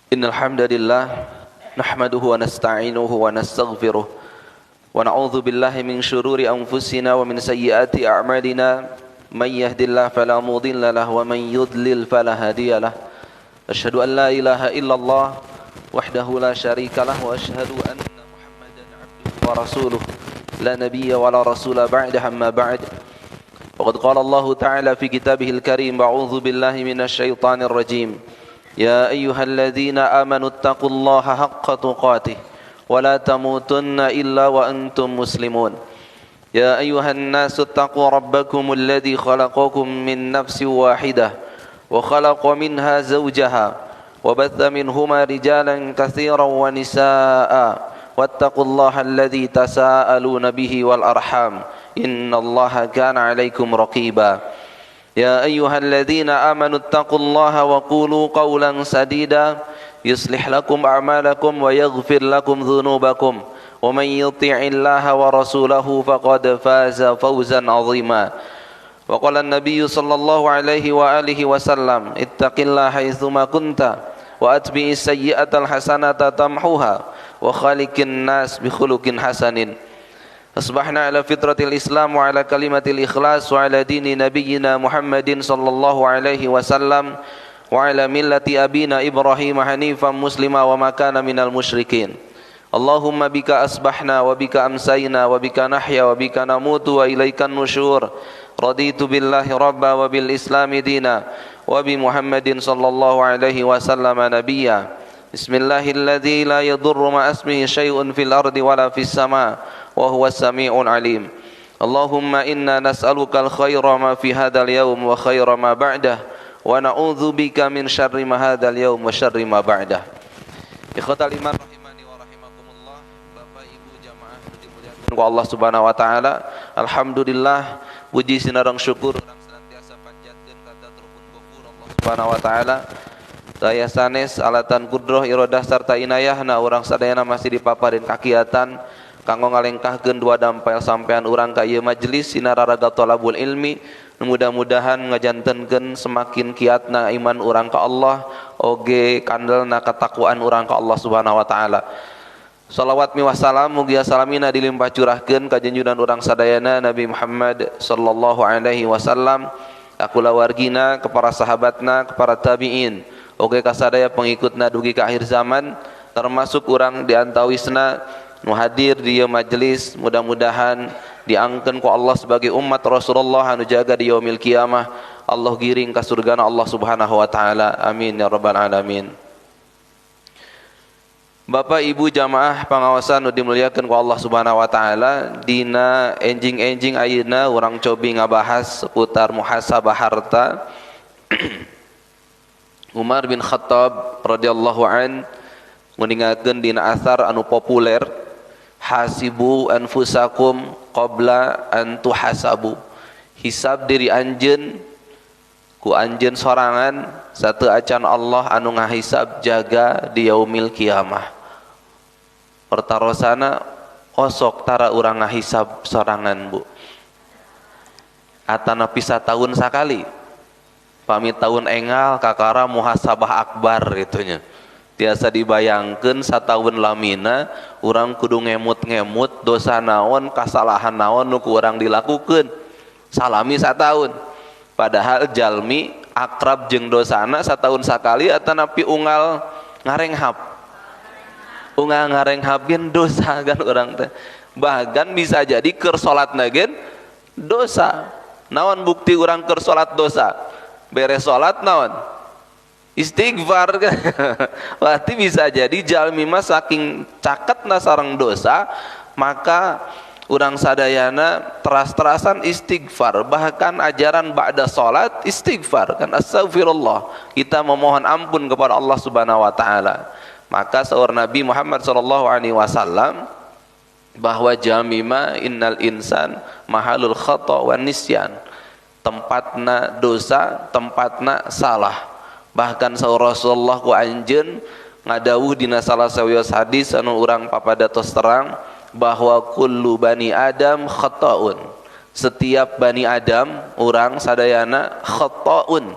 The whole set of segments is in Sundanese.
Innal hamdalillah nahmaduhu wa nasta'inuhu wa nastaghfiruh wa na'udzu billahi min shururi anfusina wa min sayyiati a'malina man yahdihillahu fala mudilla lahu wa man yudlil fala hadiyalah. Asyhadu an la ilaha illallah wahdahu la syarika lah wa asyhadu anna Muhammadan 'abduhu wa rasuluh la nabiyya wa la rasula ba'dahu amma ba'd. Waqad qala Allah ta'ala fi kitabihil karim, a'udzu billahi minasy syaithanir rajim. Ya ayyuhalladzina amanu taqullaha haqqa tuqatih wa la tamutunna illa wa antum muslimun. Ya ayyuhan nasu taqu rabbakumul ladzi khalaqakum min nafsin wahidah wa khalaqa minha zawjaha wa batha minhuma rijalan katsiran wa nisaa wattaqullaha alladzi tasaaluna bihi wal arham innallaha kana 'alaikum raqiba. Ya ayyuhalladzina amanu taqullaha wa qulu qawlan sadida yuslih lakum a'malakum wa yaghfir lakum dzunubakum wa man yuti'illaha wa rasulahu faqad faza fawzan 'azima. Wa qala an-nabiy sallallahu alaihi wa alihi wasallam, ittaqillaha haitsuma kunta wa atbi'is sayyi'atal hasanata tamhuha wa khaliqin nas bi khuluqin hasanin. Asbahna ala fitratil Islam wa ala kalimatil ikhlas wa ala dini nabiyyina Muhammadin sallallahu alaihi wasallam wa ala millati abina Ibrahim hanifan muslima wa ma kana minal musyrikin. Allahumma bika asbahna wa bika amsayna wa bika nahya wa bika namutu wa ilaikan nusyur. Raditu billahi rabba wa bil islami dina wa bi Muhammadin sallallahu alaihi wasallam nabiyya. Bismillahilladzi la yadurru ma ismihi syai'un fil ardi wala fis sama' wa huwas samii'ul alim. Allahumma inna nas'aluka al-khaira ma fi hadzal yaum wa khaira ma ba'dah wa na'udzubika min syarri ma hadzal yaum wa syarri ma ba'dah. Ikhwatal iman rahimani wa rahimakumullah, Bapak Ibu jamaah dimuliakan ku Allah Subhanahu wa taala. Alhamdulillah, puji sinareng syukur urang senantiasa panjatkeun ka Rabbul Ghafur Allah Subhanahu wa taala. Daya sanes alatan kudroh irodah sarta inayahna urang sadayana masih dipaparin kakiatan kanggo ngalengkahkeun dua dampel sampean urang ka ieu majelis sinararaga thalabul ilmi. Mudah-mudahan ngajantenkeun semakin kiatna iman urang ka Allah oge kandelna ketakwaan urang ka Allah Subhanahu wa taala. Salawat mi wassalam mugia salamina dilimpah curahkeun ka junjunan urang sadayana Nabi Muhammad sallallahu alaihi wasallam, ka kulawargina, ka para sahabatna, ka para tabiin, oge kasadaya pengikutna dugi ka akhir zaman, termasuk urang di antawisna nu hadir di ieu majelis. Mudah-mudahan diangkeun ku Allah sebagai umat Rasulullah anu jaga di yaumil kiamah, Allah giring ka surgana Allah Subhanahu wa taala. Amin ya rabbal alamin. Bapak Ibu jamaah pangawasan nu dimuliakeun ku Allah Subhanahu wa taala, dina enjing-enjing ayeuna urang cobi ngabahas seputar muhasabah harta. Umar bin Khattab radhiyallahu an nguningakeun dina asar anu populer, hasibu anfusakum qabla an tuhasabu. Hisab diri anjeun ku anjeun sorangan satu acan Allah anu ngahisab jaga di yaumil kiamah. Pertarosana osok tara urang ngahisab sorangan, Bu. Atana pisah tahun sakali. Pamit tahun engal kakara muhasabah akbar gitunya. Tiasa dibayangkeun satahun lamina urang kudu ngemut-ngemut dosa naon, kasalahan naon nu ku urang dilakukeun salami satahun. Padahal jalmi akrab jeung dosana satahun sakali atanapi unggal ngarenghap. Unggal ngarenghap gen dosa kan urang teh. Bahkan bisa jadi keur salatna gen dosa. Naon bukti urang keur salat dosa? Beres salat naon? Istighfar. Berarti bisa jadi jalmi mah saking caketna sareng dosa, maka urang sadayana teras-terasan istighfar. Bahkan ajaran ba'da salat istighfar kan, astagfirullah, kita memohon ampun kepada Allah Subhanahu wa taala. Maka saur Nabi Muhammad sallallahu alaihi wasallam bahwa jalmi mah innal insan mahalul khata wan nisyan, tempatna dosa, tempatna salah. Bahkan saur Rasulullah ku anjeun ngadawuh dina salah sawios hadis anu urang papadatos terang bahwa kullu bani Adam khata'un. Setiap bani Adam urang sadayana khata'un.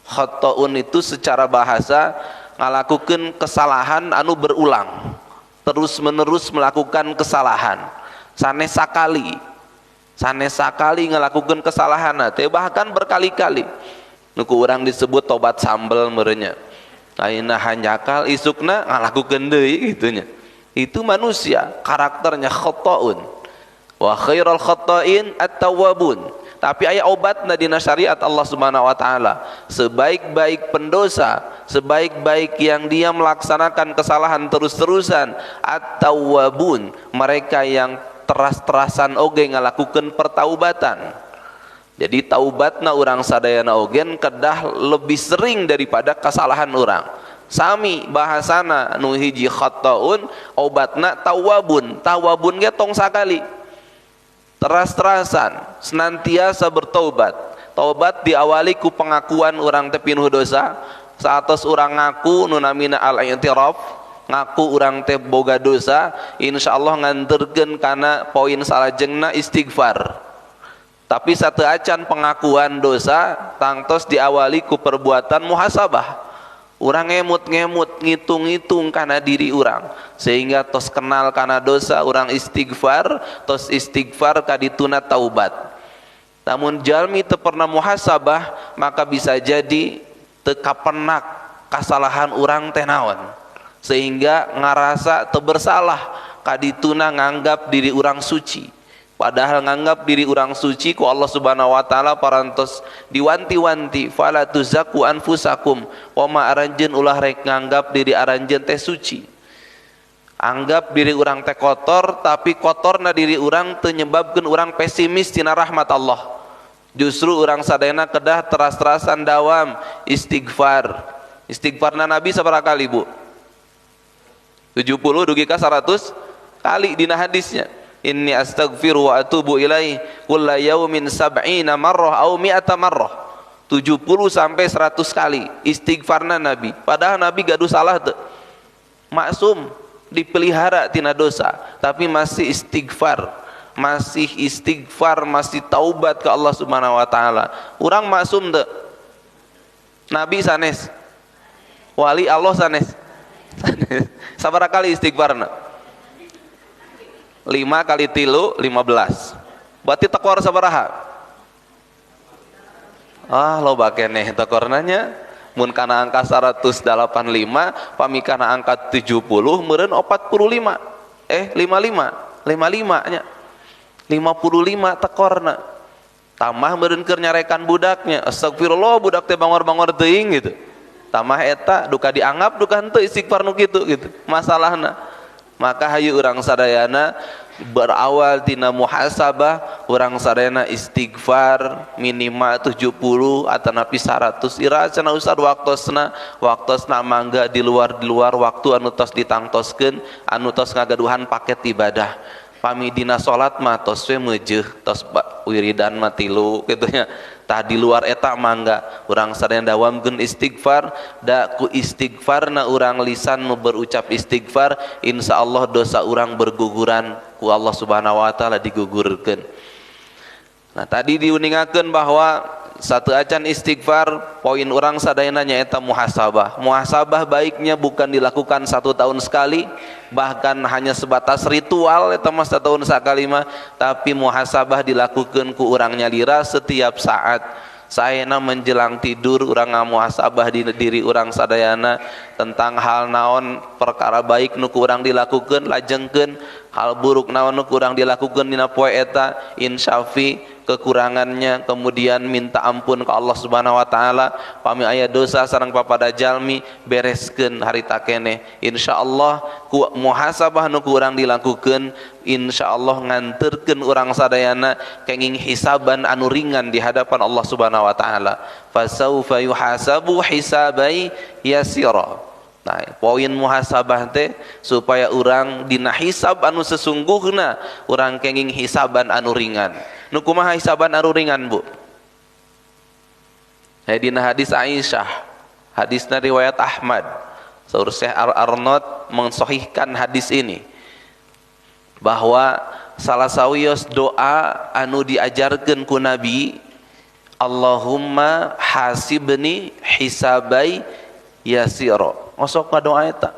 Khata'un itu secara bahasa ngalakukeun kesalahan anu berulang, terus menerus melakukan kesalahan. Sanes sakali, sanes sakali ngalakukeun kesalahan teh, bahkan berkali-kali. Nu ku urang disebut tobat sambel meureunnya. Ayeuna hanjakal isukna ngalakukeun deui kitu nya. Itu manusia karakternya khata'un. Wa khairul khata'in at-tawwabun. Tapi aya obatna dina syariat Allah Subhanahu wa taala. Sebaik-baik pendosa, sebaik-baik yang dia melaksanakan kesalahan terus-terusan, at-tawwabun, mereka yang teras-terasan oge ngalakukeun pertaubatan. Jadi taubatna urang sadayana oge kedah lebih sering daripada kesalahan urang. Sami bahasana nu hiji khata'un, obatna tawwabun. Tawwabun ge tong sakali. Teras-terasan, senantiasa bertaubat. Taubat diawali ku pengakuan urang teh pinuh dosa. Saatos urang ngaku nu namina al-i'tiraf, ngaku urang teh boga dosa, insyaallah nganterkeun kana poin salajengna istighfar. Tapi sateuacan pengakuan dosa tangtos diawali ku perbuatan muhasabah. Urang ngemut-ngemut, ngitung-ngitung kana diri urang, sehingga tos kenal kana dosa, urang istighfar, tos istighfar kadituna taubat. Namun jalmi teu pernah muhasabah, maka bisa jadi teu kapenak kasalahan urang teh naon, sehingga ngarasa teu bersalah, kadituna nganggap diri urang suci. Padahal nganggap diri urang suci ku Allah Subhanahu wa taala parantos diwanti-wanti, fala tuzaku anfusakum, wa ma aranjeun ulah rek nganggap diri aranjeun teh suci. Anggap diri urang teh kotor, tapi kotorna diri urang teu nyebabkeun urang pesimis tina rahmat Allah. Justru urang sadayana kedah teras-terasan dawam istighfar. Istighfarna Nabi sabaraha kali, Bu? 70 dugi ka 100 kali dina hadisnya. Inni astaghfiru wa atubu ilaih kulla yaumin sab'ina marrah au mi'ata marrah. 70 sampai 100 kali istighfarna Nabi. Padahal Nabi gaduh salah teu. Maksum, dipelihara tina dosa, tapi masih istighfar, masih istighfar, masih taubat ke Allah Subhanahu wa taala. Urang maksum teu? Nabi sanes. Wali Allah sanes. Sanes. Sabaraha kali istighfarna? 5 kali 3, 15. Berarti tekor sabaraha? Ah, loba keneh tekorna nya. Mun kana angka 185, pami kana angka 70, meureun 45. 55, 55 nya. 55 tekorna. Tambah meureun keur nyarekan budaknya. Astagfirullah, budak teh bangor-bangor teuing gitu. Tambah eta duka dianggap duka henteu istighfar nu kitu gitu. Masalahna. Maka hayu urang sadayana berawal tina muhasabah, urang sadayana istighfar minimal 70 atanapi 100. Ira cenah Ustad waktosna, waktosna mangga di luar waktu anu tos ditangtoskeun, anu tos ngagaduhan paket ibadah. Pami dina salat mah tos we meujeuh, tos wiridan mah tilu kitu nya. Tah di luar eta mangga urang sadayana dawamkeun istighfar, da ku istighfarna urang lisan nu berucap istighfar, insyaallah dosa urang berguguran ku Allah Subhanahu wa taala digugurkeun. Nah, tadi diuningakeun bahwa satu acan istighfar, poin urang sadayana nyaeta muhasabah. Muhasabah baiknya bukan dilakukan 1 tahun sekali, bahkan hanya sebatas ritual eta mah 1 tahun sakali mah, tapi muhasabah dilakukan ku urang nyalira setiap saat. Saena menjelang tidur urang ngamuhasabah di diri urang sadayana tentang hal naon perkara baik nu ku urang dilakukeun, lajengkeun hal buruk naon nu ku urang dilakukeun dina poe eta, insyafi kekurangannya, kemudian minta ampun ke Allah Subhanahu wa taala. Pami aya dosa sareng papada jalmi bereskeun harita keneh. Insyaallah ku muhasabah nu ku urang dilakukeun, insyaallah nganterkeun urang sadayana kenging hisaban anu ringan di hadapan Allah Subhanahu wa taala. Fasaufa yuhasabu hisabai yasira. Nah, poin muhasabah teh supaya urang dina hisab anu sesungguhna urang kenging hisaban anu ringan. Nu kumaha hisaban anu ringan, Bu? Dina hadis Aisyah, hadisna riwayat Ahmad. Saur Syekh Al-Arnaud mensahihkan hadis ini bahwa salah sawios doa anu diajarkeun ku Nabi, Allahumma hasibni hisabai yasira. Osok ngadoa eta.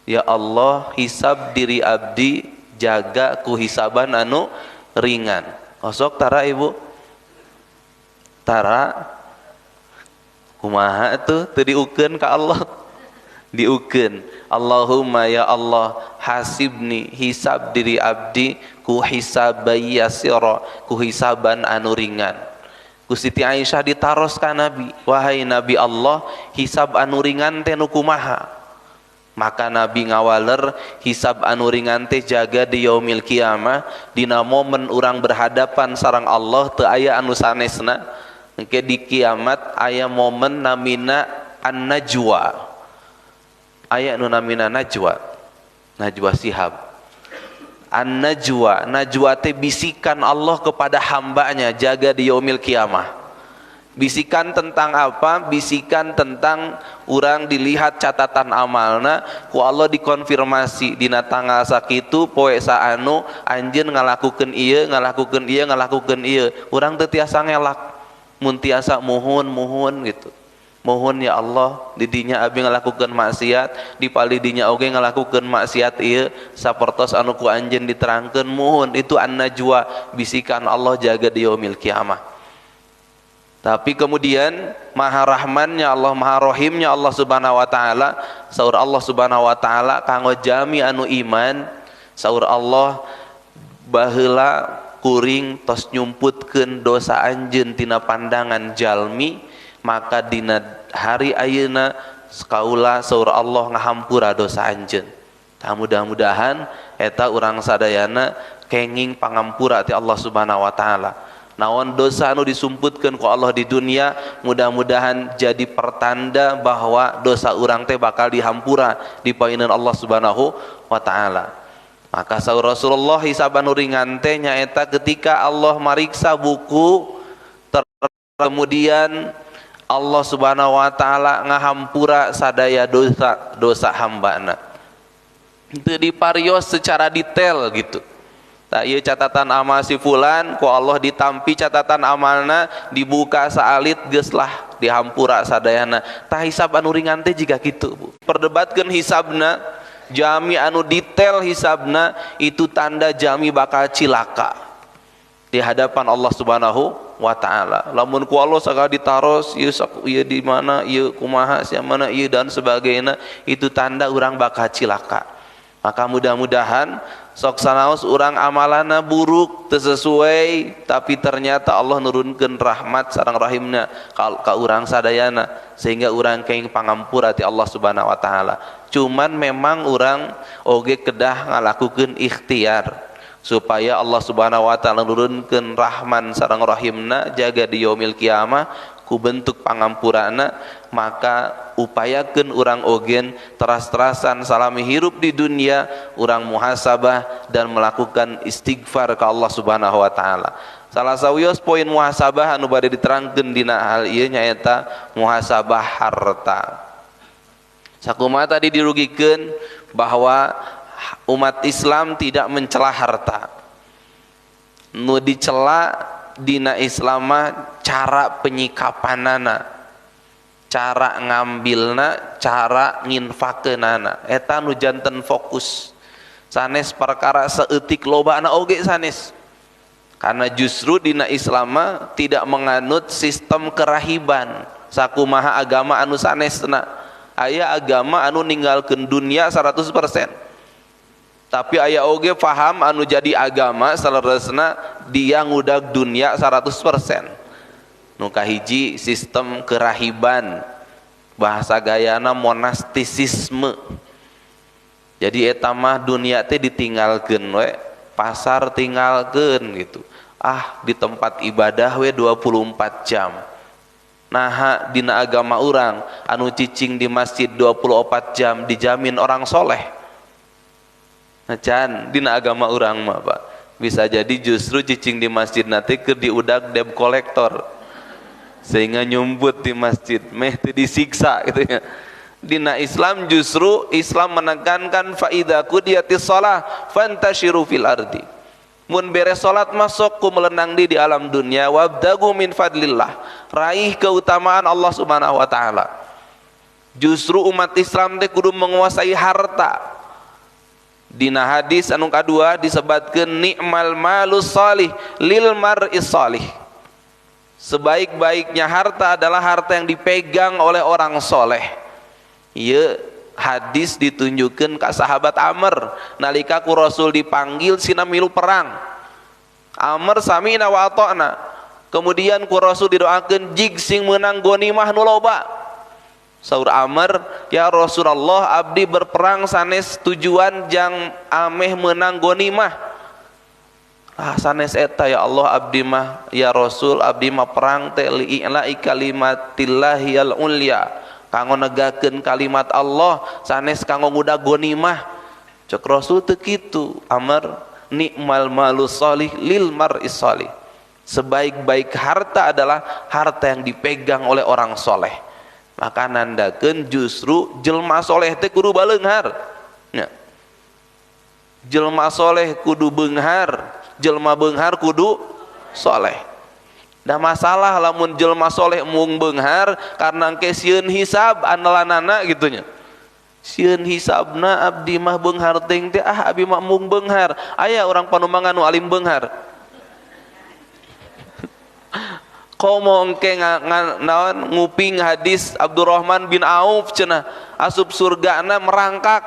Ya Allah, hisab diri abdi jaga ku hisaban anu ringan. Osok tara ibu. Tara kumaha tuh teu diukeun ka Allah. Diukeun. Allahumma ya Allah hasibni, hisab diri abdi ku hisaban yasira, ku hisaban anu ringan. Ku Siti Aisyah ditaros ka Nabi, wahai Nabi Allah, hisab anu ringan teh nu kumaha? Maka Nabi ngawaler hisab anu ringan teh jaga di yaumil kiamah, dina momen urang berhadapan sareng Allah teu aya anu sanesna. Engke di kiamat aya momen namina an-najwa. Aya nu namina najwa. Najwa sihab. An-najwa, najwa teh bisikan Allah kepada hambanya jaga di yaumil kiamah. Bisikan tentang apa? Bisikan tentang urang dilihat catatan amalna ku Allah dikonfirmasi dina tanggal sakitu poe saanu anjeun ngalakukeun ieu, ngalakukeun ieu, ngalakukeun ieu. Urang teu tiasa ngelak, mun tiasa muhun muhun gitu. Mohon ya Allah, didinya abi ngalakukeun maksiat, di palidinya oge ngalakukeun maksiat ieu sapertos anu ku anjeun diterangkeun muhun. Itu an-najwa, bisikan Allah jaga di yaumil kiamah. Tapi kemudian maha rahmannya Allah, maha rohimnya Allah Subhanahu wa taala, saur Allah Subhanahu wa taala kanggo jami anu iman, saur Allah baheula kuring tos nyumputkeun dosa anjeun tina pandangan jalmi, maka dina hari ayeuna kaula saur Allah ngahampura dosa anjeun. Tah mudah-mudahan eta urang sadayana kenging pangampura ti Allah Subhanahu wa taala. Naon dosa anu disumputkeun ku Allah di dunia, mudah-mudahan jadi pertanda bahwa dosa urang teh bakal dihampura di painan Allah Subhanahu wa taala. Maka saur Rasulullah hisab anu ringan teh nyaeta ketika Allah mariksa buku, kemudian Allah Subhanahu wa taala ngahampura sadaya dosa dosa hambana. Teu diparios secara detail gitu. Tak ieu catatan amal si fulan ku Allah ditampi catatan amalna, dibuka saalit geus lah dihampura sadayana. Tah hisab anu ringan teh jiga kitu, Bu. Perdebatkeun hisabna, jami anu detail hisabna itu tanda jami bakal cilaka di hadapan Allah Subhanahu wa taala. Lamun ku Allah sagala ditaros ieu ieu di mana, ieu kumaha, sia mana ieu dan sebagainya, itu tanda urang bakal cilaka. Maka mudah-mudahan sok sanaos urang amalana buruk teu sesuai, tapi ternyata Allah nurunkeun rahmat sareng rahimna ka urang sadayana sehingga urang kenging pangampura ti Allah Subhanahu wa taala. Cuman memang urang oge kedah ngalakukeun ikhtiar supaya Allah Subhanahu wa taala nurunkeun rahman sareng rahimna jaga di yaumil kiamah ku bentuk pangampurana. Maka upayakeun urang ogen teras-terasan salami hirup di dunia urang muhasabah dan melakukan istighfar ke Allah Subhanahu wa taala. Salah sawios poin muhasabah anu bade diterangkeun dina hal ieu nyaeta muhasabah harta. Sakumaha tadi dirugikeun bahwa umat Islam tidak mencela harta. Nu dicela dina Islam mah cara penyikapanana, cara ngambilna, cara nginfakeunana. Eta nu janten fokus. Sanes perkara saeutik lobana oge sanes. Karena justru dina Islam mah tidak menganut sistem kerahiban. Sakumaha agama anu sanesna. Aya agama anu ninggalkeun dunia 100%. Tapi aya oge faham anu jadi agama saleresna dia ngudag dunia 100%. Nu kahiji sistem kerahiban, bahasa gayana monastisisme. Jadi eta mah dunia teh ditinggalkeun we, pasar tinggalkeun gitu. Ah, di tempat ibadah we 24 jam. Naha dina agama urang anu cicing di masjid 24 jam dijamin orang soleh. Nah, can dina agama urang mah Pak, bisa jadi justru cicing di masjid nanti keur diudag debt collector sehingga nyumput di masjid meh teu disiksa gitu ya. Dina Islam justru Islam menekankan faida qudiyatis shalah fantashiru fil ardi. Mun beres salat masuk ku melenang di alam dunia, wabdagu min fadlillah, raih keutamaan Allah Subhanahu wa taala. Justru umat Islam teh kudu menguasai harta. Dina hadis anu kadua disebatkeun ni'mal malus salih lil mar'is salih. Sebaik-baiknya harta adalah harta yang dipegang oleh orang soleh. Ieu hadis ditunjukkan ka sahabat Amr nalika ku Rasul dipanggil sina milu perang. Amr sami'na wa ata'na. Kemudian ku Rasul didoakeun jig sing meunang ghanimah nu loba. Saur Amr, ya Rasulullah abdi berperang sanes tujuan jang ameh menang ghanimah. Ah sanes eta ya Allah abdi mah ya Rasul abdi mah perang teh li'ila'i kalimatillahi al-ulya, kanggo negakeun kalimat Allah sanes kanggo ngudag ghanimah. Cek Rasul teu kitu Amr, nikmal malus salih lil mar'is salih. Sebaik-baik harta adalah harta yang dipegang oleh orang soleh. Maka nandakeun justru jelma soleh teh kudu baleunghar. Nya. Jelma soleh kudu beunghar, jelma beunghar kudu soleh. Da masalah lamun jelma soleh mung beunghar karena engke sieun hisab andalanana gitu nya. Sieun hisabna abdi mah beunghar teuing teh ah abdi mah mung beunghar. Aya urang Panumangan nu alim beunghar. Komo engke naon nguping hadis Abdurrahman bin Auf cenah asup surgana merangkak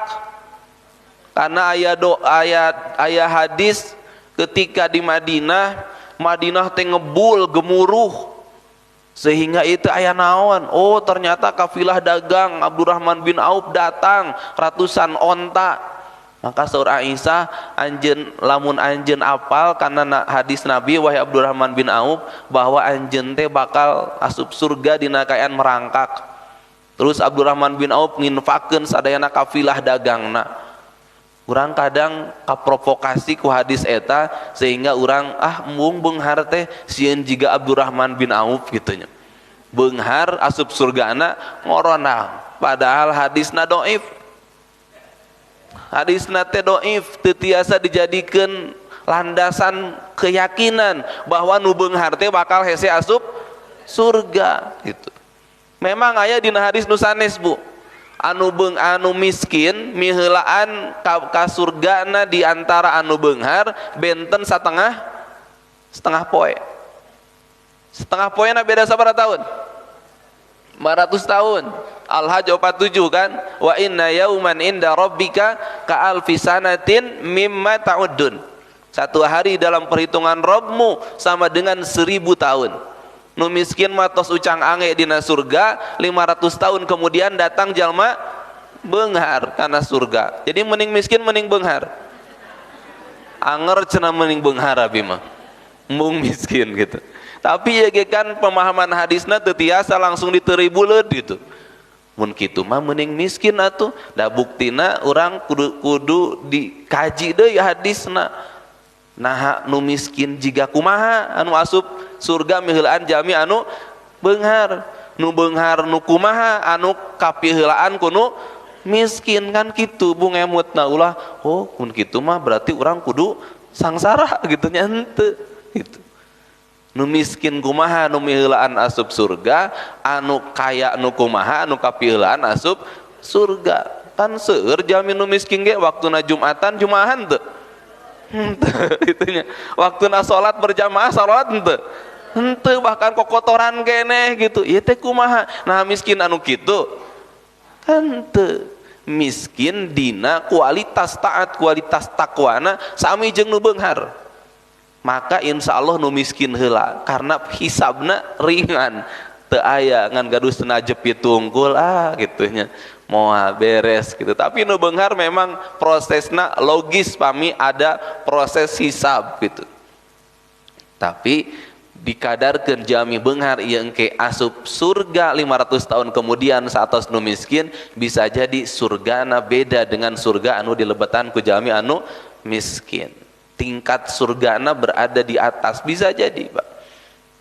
karena aya do aya hadis ketika di Madinah, Madinah teh ngebul gemuruh sehingga itu aya naon, oh ternyata kafilah dagang Abdurrahman bin Auf datang ratusan onta. Maka saur Aisyah anjeun lamun anjeun apal karena hadis Nabi wahai Abdurrahman bin Auf bahwa anjeun teh bakal asup surga dina kaayaan merangkak. Terus Abdurrahman bin Auf nginfakeun sadayana kafilah dagangna. Urang kadang kaprovokasi ku hadis eta sehingga urang ah embung beunghar teh sieun jiga Abdurrahman bin Auf kitu nya. Beunghar asup surgana ngoronang padahal hadisna dhaif. Hadisna teh dhaif teu tiasa dijadikeun landasan keyakinan bahwa nu beunghar teh bakal hese asup surga gitu. Memang aya dina hadis nu sanes Bu. Anu beung anu miskin miheulaan ka surgana di antara anu beunghar benten setengah poe. Setengah poena beda sabaraha tahun? 500 tahun. Al-Hajj 47 kan, wa inna yauman inda rabbika ka alfi sanatin mimma ta'uddun. Satu hari dalam perhitungan Rabbmu sama dengan 1000 tahun. Nu miskin mah tos ucang ange dina surga, 500 tahun kemudian datang jalma beunghar kana surga. Jadi mending miskin mending beunghar. Anger cenah mending beunghar abi mah. Embung miskin gitu. Tapi ya kan pemahaman hadisna teu tiasa langsung diteuri buleud gitu. Mun kitu mah mending miskin atuh. Da buktina urang kudu dikaji deui hadisna. Naha nu miskin jiga kumaha anu asup surga miheulaan jami anu beunghar. Nu beunghar nu kumaha anu kapiheulaan ku nu miskin kan kitu bung emutna ulah oh mun kitu mah berarti urang kudu sangsara gitu nya henteu gitu. Nu miskin kumaha nu miheulaan asup surga, anu kaya nu kumaha anu kapiheulaan asup surga. Kan seueur jalmi nu miskin ge waktuna Jumatan jumahan teu. Henteu itunya. Waktuna salat berjamaah salat henteu. Henteu bahkan kokotoran keneh gitu. Ieu teh kumaha? Nah miskin anu kitu. Henteu. Miskin dina kualitas taat, kualitas takwana sami jeung nu beunghar. Maka insya Allah nu miskin heula karena hisabna ringan teu aya ngan gaduh cenah jepit tungkul ah gitunya moal beres gitu. Tapi nu beunghar memang prosesna logis pami ada proses hisab gitu. Tapi dikadarkeun jami beunghar ieu engke asup surga 500 tahun kemudian saatos nu miskin bisa jadi surgana beda dengan surga anu dilebetan ku jami anu miskin. Tingkat surgana berada di atas bisa jadi Pak.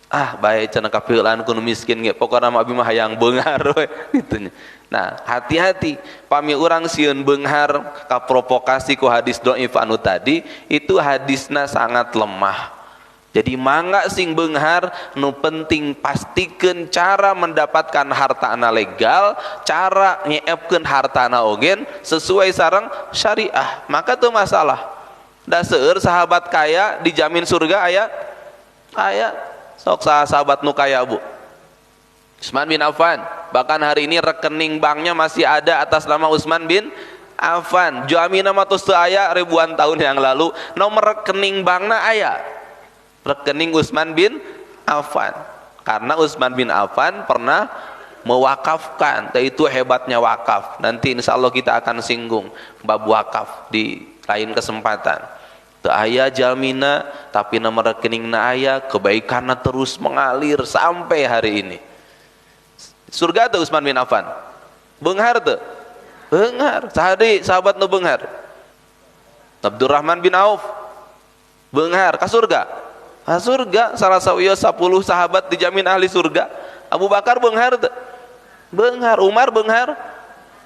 Ah bae cenah kapiheulaan ku nu miskin ge pokona mah abi mah hayang beunghar we gitu nya. Nah, hati-hati pami urang sieun beunghar kaprovokasi ku hadis dhaif anu tadi, itu hadisna sangat lemah. Jadi mangga sing beunghar, nu penting pastikeun cara mendapatkan hartana legal, cara nyeepkeun hartana ogen sesuai sareng syariah. Maka teu masalah. Da seueur sahabat kaya dijamin surga aya? Aya. Sok sahabat nu kaya Bu. Utsman bin Affan, bahkan hari ini rekening banknya masih ada atas nama Utsman bin Affan. Jamina mah tos teu aya ribuan tahun yang lalu, nomor rekening bankna aya. Rekening Utsman bin Affan. Karena Utsman bin Affan pernah mewakafkan, itu hebatnya wakaf. Nanti insya Allah kita akan singgung bab wakaf di lain kesempatan. Teu aya jalmina, tapi nomor rekeningna aya, kebaikanna terus mengalir sampai hari ini. Surga teu Utsman bin Affan? Beunghar teu? Beunghar. Saha deui sahabat nu beunghar? Abdurrahman bin Auf. Beunghar ka surga. Ka surga, salah sawiyo 10 sahabat dijamin ahli surga. Abu Bakar beunghar teu? Beunghar. Umar beunghar?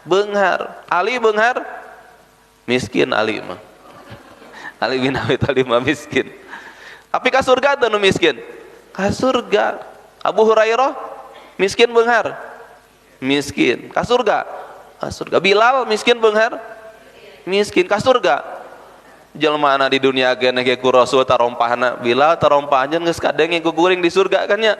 Beunghar. Ali beunghar? Miskin Ali mah. Ali bin Abi Thalib mah miskin. Tapi ka surga teu nu miskin? Ka surga. Abu Hurairah miskin beunghar? Miskin. Ka surga? Ka surga. Bilal miskin beunghar? Miskin. Ka surga. Jelmaana di dunia geneh ge ku Rasul tarompahna, Bilal tarompah anjeun geus kadenge ku kuring di surga kan nya.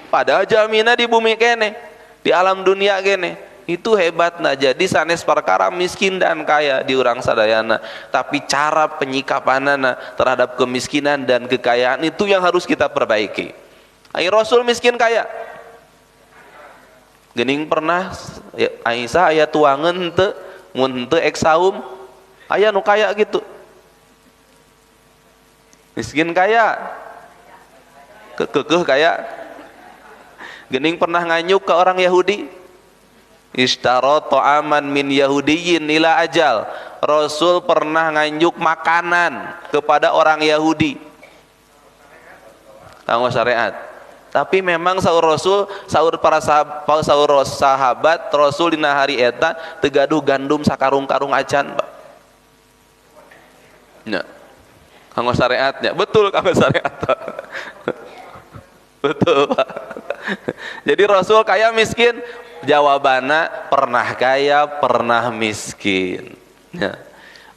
Padahal jamina di bumi keneh, di alam dunia keneh. Itu hebatna. Jadi sanes perkara miskin dan kaya di urang sadayana, tapi cara penyikapanana terhadap kemiskinan dan kekayaan itu yang harus kita perbaiki. Ai Rasul miskin kaya. Geuning pernah ya, Aisyah aya tuangeun henteu, mun henteu ek saum, aya nu kaya gitu. Miskin kaya, kekeuh kaya. Gening pernah nganyuk ke orang Yahudi. Ishtara ta'aman min Yahudiyin ila ajal. Rasul pernah nganjuk makanan kepada orang Yahudi. Kanggo syariat. Tapi memang saur Rasul, saur para sahabat, saur sahabat Rasul dina hari eta teu gaduh gandum sakarung-karung acan, Pak. Nya. Kanggo syariatnya, betul kanggo syariat. Betul, Pak. Jadi Rasul kaya miskin, jawabannya pernah kaya, pernah miskin. Ya.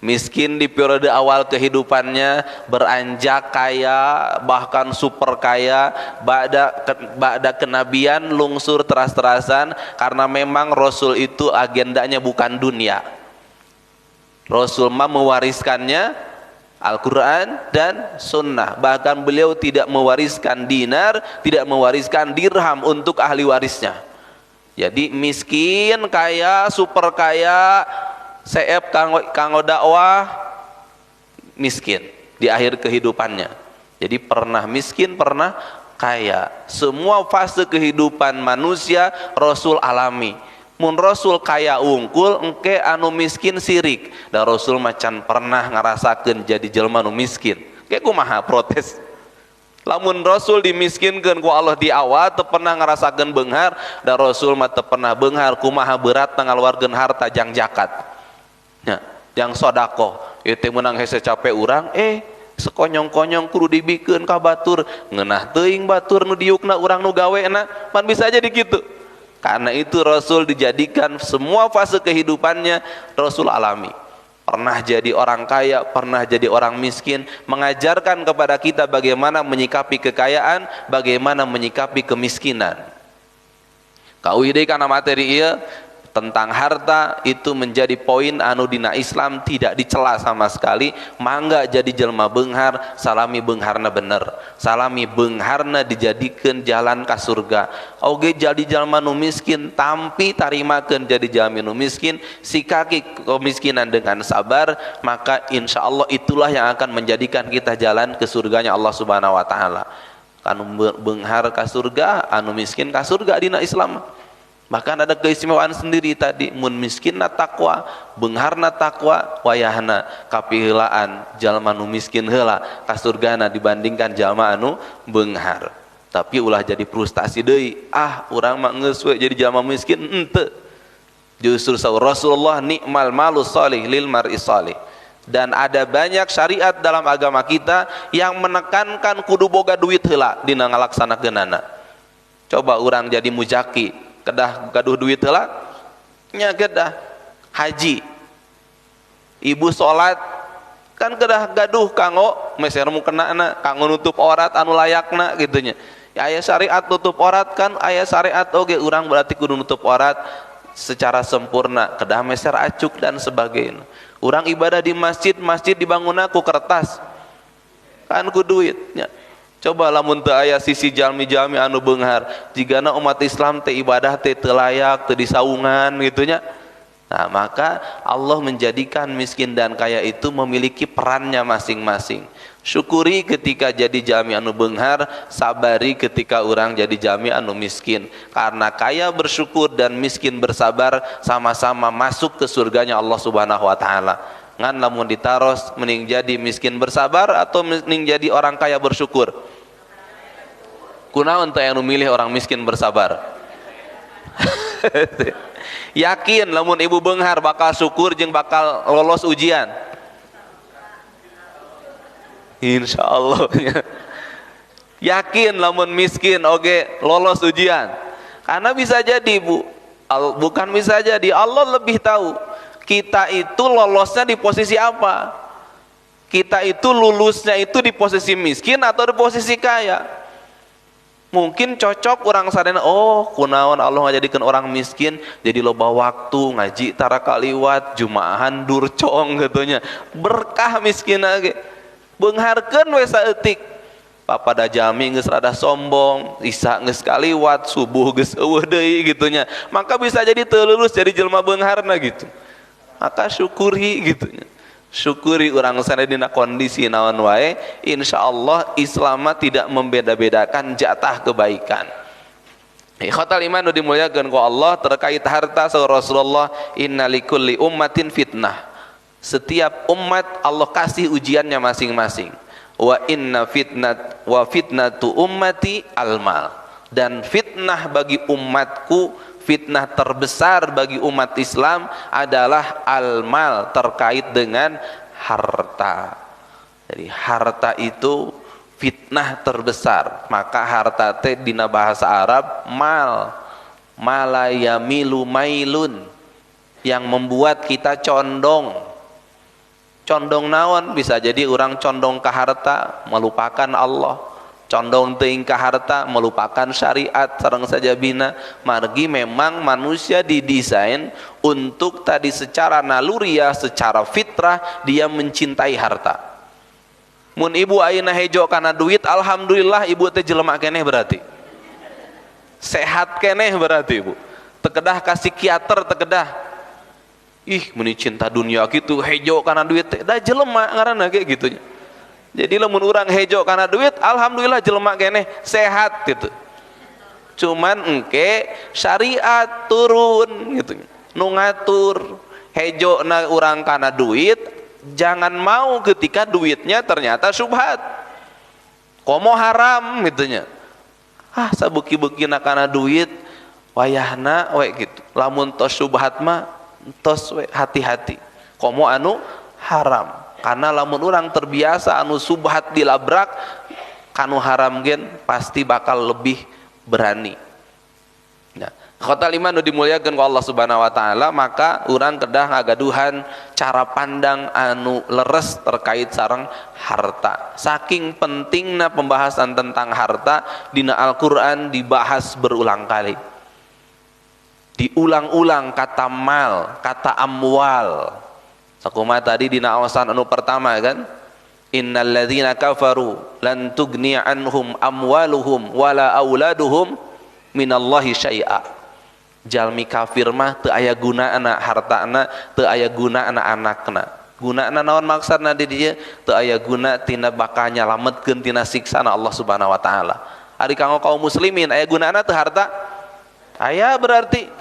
Miskin di periode awal kehidupannya, beranjak kaya, bahkan super kaya, ba'da kenabian lungsur teras-terasan, karena memang Rasul itu agendanya bukan dunia. Rasul mah mewariskannya Al-Quran dan Sunnah. Bahkan beliau tidak mewariskan dinar, tidak mewariskan dirham untuk ahli warisnya. Jadi miskin, kaya, super kaya, seep kanggo dakwah, miskin di akhir kehidupannya. Jadi pernah miskin, pernah kaya. Semua fase kehidupan manusia Rasul alami. Mun Rasul kaya unggul, engke anu miskin sirik. Da Rasul macan pernah ngarasakeun jadi jelema nu miskin. Ke kumaha protes? Lamun Rasul dimiskinkeun ku Allah di awal teu pernah ngarasakeun beunghar, da Rasul mah teu pernah beunghar, kumaha berat ngaluarkeun harta jang zakat. Nya, jang sedekah. Ieu teh meunang hese capek urang, sekonyong-konyong kudu dibikeun ka batur, ngeunah teuing batur nu diukna urang nu gawena, pan bisa jadi kitu. Karena itu Rasul dijadikan semua fase kehidupannya Rasul alami. Pernah jadi orang kaya, pernah jadi orang miskin, mengajarkan kepada kita bagaimana menyikapi kekayaan, bagaimana menyikapi kemiskinan. Kauih deui kana materi ieu tentang harta itu menjadi poin anu dina Islam tidak dicela sama sekali. Mangga jadi jelma beunghar, salami beungharna bener, salami beungharna dijadikeun jalan ka surga. Oge jadi jalma nu miskin tampi tarimakeun jadi jalmi nu miskin, sikaki kemiskinan dengan sabar, maka insya Allah itulah yang akan menjadikan kita jalan ke surganya Allah Subhanahu wa taala. Anu beunghar ka surga, anu miskin ka surga dina Islam. Bahkan ada keistimewaan sendiri tadi, mun miskin na takwa, beungharna takwa, wayahna kapiheulaan jalma nu miskin heula ka surgana dibandingkan jalma anu beunghar. Tapi ulah jadi frustasi deui, ah urang mah geus we jadi jalma miskin henteu. Justru saur Rasulullah nikmal malus salih lil mar'i salih. Dan ada banyak syariat dalam agama kita yang menekankan kudu boga duit heula dina ngalaksanakeunana. Coba urang jadi muzaki, kedah gaduh duit heula nya kedah. Haji, ibu salat kan kedah gaduh kanggo meser mukenana, kanggo nutup aurat anu layakna gitu nya. Ya, aya syariat tutup aurat kan, aya syariat oge urang berarti kudu nutup aurat secara sempurna, kedah meser acuk dan sebagainya. Urang ibadah di masjid, masjid dibangunna ku kertas kan ku duit nya. Coba lamun teu aya sisi jalmi-jalmi anu beunghar, jigana umat Islam teh ibadah teh teu layak, teu disaungan gitu nya. Nah, maka Allah menjadikan miskin dan kaya itu memiliki perannya masing-masing. Syukuri ketika jadi jalmi anu beunghar, sabari ketika orang jadi jalmi anu miskin. Karena kaya bersyukur dan miskin bersabar sama-sama masuk ke surganya Allah Subhanahu wa taala. Ngan lamun ditaros mending jadi miskin bersabar atau mending jadi orang kaya bersyukur? Kunaon teh anu milih orang miskin bersabar? Yakin lamun ibu beunghar bakal syukur jeung bakal lolos ujian? Insya Allah. Yakin lamun miskin oge lolos ujian? Karena bisa jadi bu, bukan bisa jadi, Allah lebih tahu kita itu lolosnya di posisi apa. Kita itu lulusnya itu di posisi miskin atau di posisi kaya. Mungkin cocok orang sadayana, oh kunaon Allah ngajadikeun orang miskin jadi loba waktu ngaji tara kaliwat, jumaahan durcong gitunya, berkah miskin ge. Beungharkeun we saeutik. Papada jalmi geus rada sombong, isya geus kaliwat, subuh geus eueuh deui gitunya. Maka bisa jadi teu lulus jadi jelema beungharna gitu. Maka syukuri gitunya. Syukuri urang sadaya dina kondisi naon wae, insyaallah Islam tidak membeda-bedakan jatah kebaikan. Ikhwatal iman nu dimuliakeun ku Allah, terkait harta saur Rasulullah, inna likulli ummatin fitnah. Setiap umat Allah kasih ujiannya masing-masing. Wa inna fitnat wa fitnatu ummati almal. Dan fitnah bagi umatku, fitnah terbesar bagi umat Islam adalah almal, terkait dengan harta. Jadi harta itu fitnah terbesar. Maka harta teh dina bahasa Arab mal, malayamilu mailun, yang membuat kita condong. Condong naon? Bisa jadi orang condong ke harta melupakan Allah, condong teuing ka harta melupakan syariat sareng sajabina. Margi memang manusia didesain untuk tadi secara naluriah, secara fitrah dia mencintai harta. Mun ibu ayeuna hejo kana duit, alhamdulillah ibu teh jelema keneh berarti. Sehat keneh berarti ibu. Tekedah ka psikiater tekedah. Ih, meni cinta dunia gitu hejo kana duit teh, da jelema ngaranna ge gitu nya. Jadi lamun urang hejo kana duit, alhamdulillah jelema keneh sehat gitu. Cuman engke syariat turun gitu. Nu ngatur hejo na urang kana duit, jangan mau ketika duitnya ternyata syubhat. Komo haram gitu nya. Ah, sabeuki-beukina kana duit wayahna we gitu. Lamun tos syubhat mah tos we hati-hati. Komo anu haram. Karena lamun urang terbiasa anu subhat dilabrak kanu haram gen pasti bakal lebih berani. Nah, khotal iman nu dimuliakeun ku Allah Subhanahu wa taala, maka urang kedah ngagaduhan cara pandang anu leres terkait sareng harta. Saking pentingna pembahasan tentang harta dina Al-Qur'an dibahas berulang kali. Diulang-ulang kata mal, kata amwal. Sakumaha tadi dina awasan anu pertama kan, innalladzina kafaru lan tugni anhum amwaluhum wala auladuhum minallahi syai'a. Jalmi kafir mah teu aya gunana hartana, teu aya gunana anakna. Gunana naon maksudna di dieu? Teu aya guna tina bakal nyalametkeun tina siksana Allah Subhanahu wa taala. Ari kanggo kaum muslimin aya gunana teu harta? Aya berarti.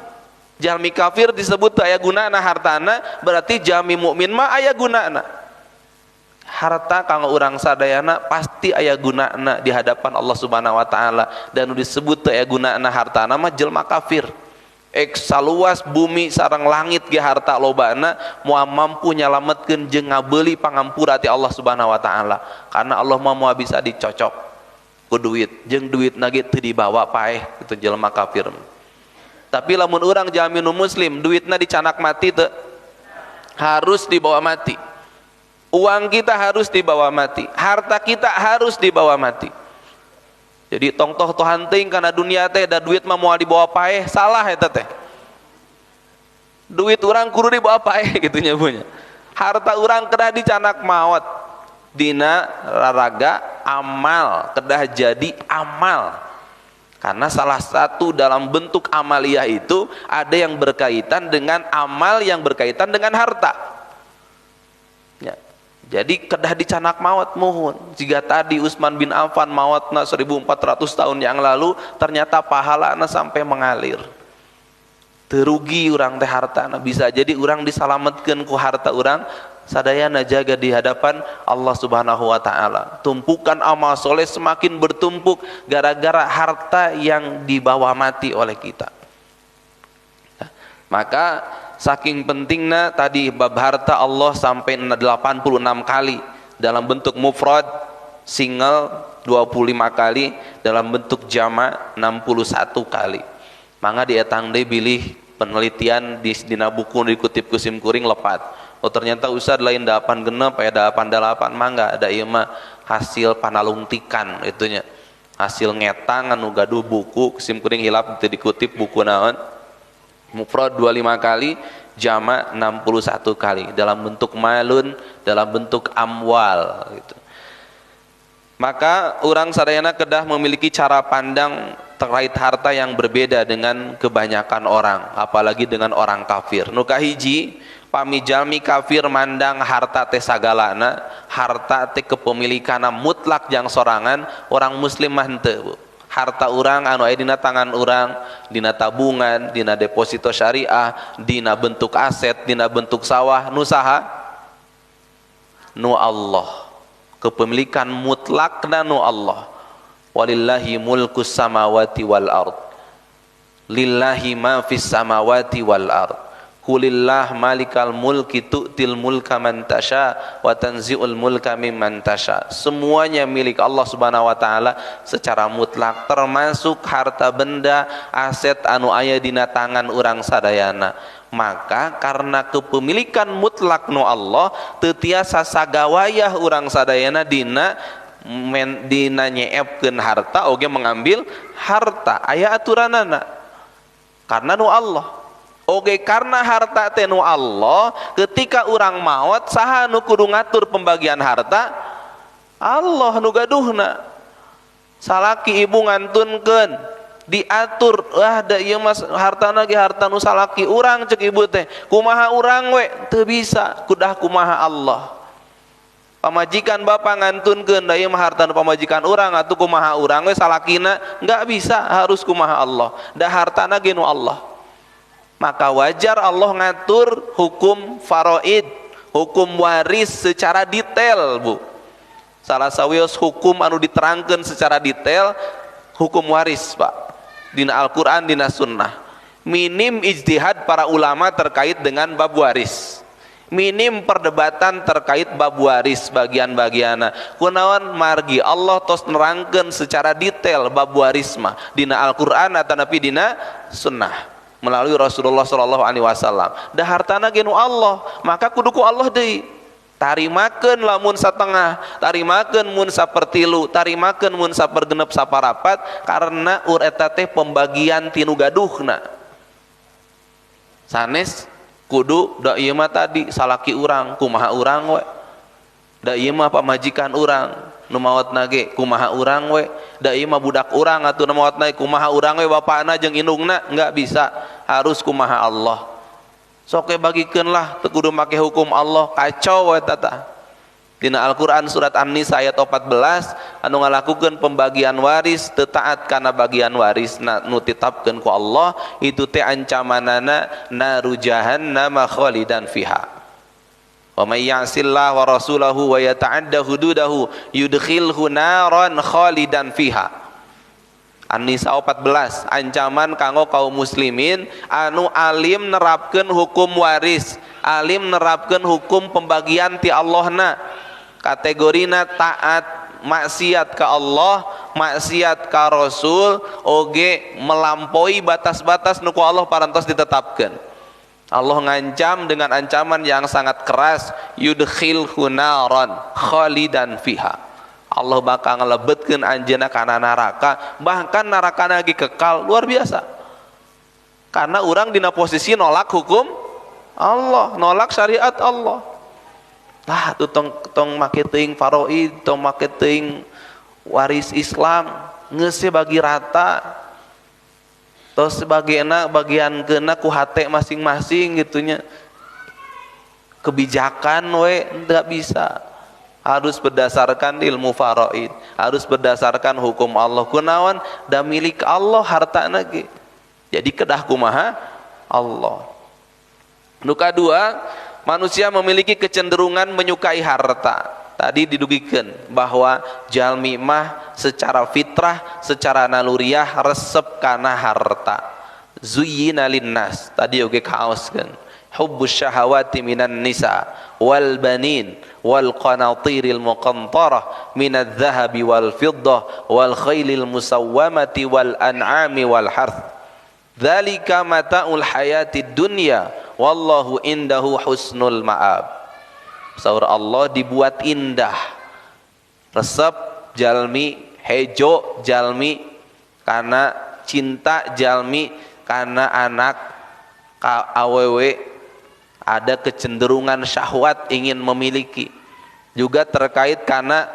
Jalmi kafir disebut teu aya gunana hartana, berarti jalmi mukmin mah aya gunana. Harta kanggo urang sadayana pasti aya gunana di hadapan Allah Subhanahu wa taala, dan nu disebut teu aya gunana hartana mah jelma kafir. Ek saluas bumi sareng langit ge harta lobana moal mampu nyalametkeun jeung ngabeuli pangampura ti Allah Subhanahu wa taala. Karena Allah mah moal bisa dicocok ku duit, jeung duitna ge teu dibawa paeh kitu jelema kafir. Tapi lamun urang jalmi nu muslim duitna dicanak mati teu? Harus dibawa mati. Uang kita harus dibawa mati, harta kita harus dibawa mati. Jadi tongtoh tohan teuing kana dunia teh da duit mah moal dibawa paeh, salah eta teh. Duit urang kudu dibawa paeh kitu nya punya. Harta urang kedah dicanak maot. Dina raraga amal, kedah jadi amal. Karena salah satu dalam bentuk amaliyah itu ada yang berkaitan dengan amal yang berkaitan dengan harta. Ya. Jadi kedah dicanak maut muhun. Jika tadi Utsman bin Affan mautna 1400 tahun yang lalu, ternyata pahalana sampai mengalir. Terugi urang teh hartana, bisa jadi urang disalametkeun ku harta urang sadayana jaga di hadapan Allah Subhanahu wa taala. Tumpukan amal soleh semakin bertumpuk gara-gara harta yang dibawa mati oleh kita. Nah, maka saking pentingnya tadi bab harta Allah sampai 86 kali dalam bentuk mufrad single 25 kali, dalam bentuk jama 61 kali. Mangga dietang deui bilih penelitian di dina buku dikutip ku sim kuring lepat. Oh ternyata ustad lain 8 genep aya 88, mangga ada ieu mah hasil panalungtikan itunya. Hasil ngetang anu gaduh buku sim kuring hilap teu dikutip buku naon. Mufrad 25 kali, jama 61 kali dalam bentuk malun, dalam bentuk amwal gitu. Maka orang sadayana kedah memiliki cara pandang terkait harta yang berbeda dengan kebanyakan orang, apalagi dengan orang kafir. Nu kahiji, pami jalmi kafir mandang harta teh sagalana, harta teh kepemilikanna mutlak jang sorangan, orang muslim mah henteu, Bu. Harta urang anu aya dina tangan urang, dina tabungan, dina deposito syariah, dina bentuk aset, dina bentuk sawah, nu saha? Nu Allah. Kepemilikan mutlakna nu Allah. Walillahi mulkus samawati wal ard. Lillahi ma fis samawati wal ard. Kulillah malikal mulki tu'til mulka man tasha wa tanzi'ul mulka mimman tasha. Semuanya milik Allah Subhanahu wa taala secara mutlak, termasuk harta benda, aset anu aya dina tangan urang sadayana. Maka karena kepemilikan mutlak nu Allah, teu tiasa sagawayah urang sadayana dina dina nyeepkeun harta oge mengambil harta, aya aturanana. Karena nu Allah. Oke, karena harta teh nu Allah, ketika urang maot saha nu kudu ngatur pembagian harta? Allah nu gaduhna. Salaki ibu ngantunkeun, diatur, ah da ieu mah hartana ge harta nu salaki urang cek ibu teh. Kumaha urang we? Teu bisa, kudah kumaha Allah. Pamajikan bapak ngantunkeun, da ieu mah harta nu pamajikan urang atuh kumaha urang we salakina? Enggak bisa, harus kumaha Allah. Da hartana ge nu Allah. Maka wajar Allah ngatur hukum faraid, hukum waris secara detail, Bu. Salah sawios hukum anu diterangkan secara detail hukum waris, Pak. Dina Al-Qur'an, dina sunnah. Minim ijtihad para ulama terkait dengan bab waris. Minim perdebatan terkait bab waris bagian-bagianna. Kunaon margi Allah tos nerangkeun secara detail bab waris mah dina Al-Qur'an atanapi dina sunnah melalui Rasulullah sallallahu alaihi wasallam. Da hartana ge nu Allah, maka kudu ku Allah deui. Tarimakeun lamun satengah, tarimakeun mun sapertilu, tarimakeun mun sapergenep saparapat, karena ur eta teh pembagian tinu gaduhna. Sanes kudu da ieu mah tadi salaki urang, kumaha urang we. Da ieu mah pamajikan urang, nu maotna ge kumaha urang we. Da ieu mah budak urang atuh nu maotna kumaha urang we, bapakna jeung indungna, enggak bisa, harus kumaha Allah. Sok we bagikeun lah, teu kudu make hukum Allah, kacau we tata. Dina Al-Qur'an surat An-Nisa ayat 14 anu ngalakukeun pembagian waris teu taat kana bagian waris nu ditetapkeun ku Allah, itu teh ancamanana naru jahannama khalidan fiha. Wa may ya'sillah wa rasulahu wa yata'adda hududahu yudkhilhu naran khalidan fiha. An-Nisa 14, ancaman kanggo kaum muslimin anu alim nerapkeun hukum waris, alim nerapkeun hukum pembagian ti Allahna. Kategorina taat maksiat ka Allah, maksiat ka Rasul, oge melampaui batas-batas nu ku Allah parantos ditetapkeun. Allah ngancam dengan ancaman yang sangat keras, yudkhilhu naran khalidan fiha. Allah bakal ngelebetkeun anjeunna kana neraka, bahkan nerakana lagi kekal, luar biasa. Karena orang dina posisi nolak hukum Allah, nolak syariat Allah. Lah tuh tong marketing faraid, tong marketing waris Islam, geus bagi rata. Terus bagian bagian kena ku hate masing-masing gitunya. Kebijakan we enggak bisa. Harus berdasarkan ilmu faraid, harus berdasarkan hukum Allah. Kunaon da milik Allah hartana ge. Jadi kedah kumaha Allah. Nu kadua, manusia memiliki kecenderungan menyukai harta. Tadi didugikeun bahwa jalmi mah secara fitrah, secara naluriah resep kana harta. Zuyyina linnas, tadi oge kaoskeun. Hubbus syahawati minan nisa wal banin wal qanatiril muqantarah minadz zahabi wal fiddah wal khailil musawwamati wal an'ami wal harth. Dzalika mata'ul hayatid dunya wallahu indahu husnul ma'ab. Saur Allah dibuat indah. Resep jalmi, hejo jalmi karena cinta jalmi karena anak ka awewe ada kecenderungan syahwat ingin memiliki. Juga terkait karena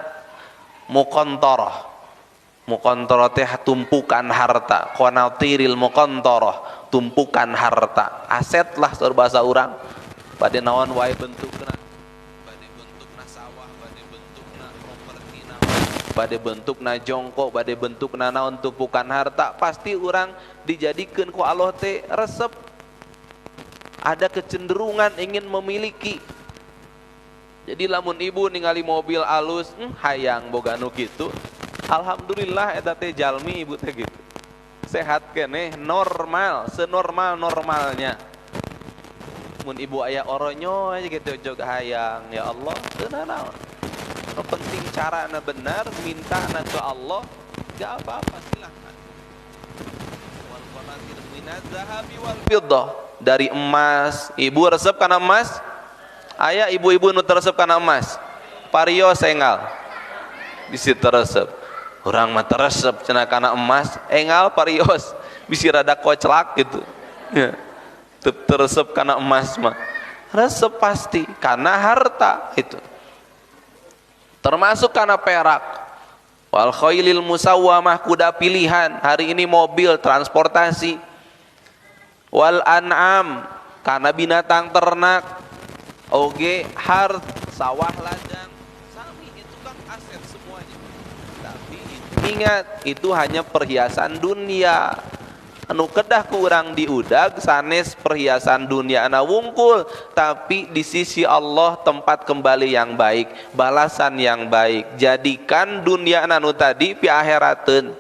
muqantarah. Muqantarah teh tumpukan harta, qanatiril muqantarah, tumpukan harta. Aset lah saur bahasa urang. Bade naon wae bentukna. Bade bentukna sawah, bade bentukna properti naon, bade bentukna jongkok, bade bentukna naon tumpukan harta, pasti urang dijadikeun ku Allah teh resep. Ada kecenderungan ingin memiliki. Jadi lamun ibu ningali mobil alus, hayang boga nu kitu. Alhamdulillah eta teh jalmi ibu teh gitu. Sehat keneh, normal, senormal-normalnya. Mun ibu aya oronyo aja gitu jog hayang, ya Allah, teu nanaon. Nu penting carana benar, mintana ke Allah, gak apa-apa silahkan. Wal qanatir minaz zahabi wal fiddah, dari emas. Ibu resep kana emas? Aya ibu-ibu nu resep kana emas? Parios enggal. Bisi teresep. Urang mah teresep cenah kana emas, enggal parios. Bisi rada koclak gitu. Ya. Teresep kana emas mah. Resep pasti karena harta itu. Termasuk kana perak. Wal khailil musawwamah, kuda pilihan. Hari ini mobil transportasi. Wal an'am, karena binatang ternak. Oge hart, sawah ladang, sami itu kan aset semuanya. Tapi ingat, itu hanya perhiasan dunia. Anu kedah kurang diudag sanes perhiasan dunia ana wungkul, tapi di sisi Allah tempat kembali yang baik, balasan yang baik. Jadikan dunia anu tadi pi akhirateun.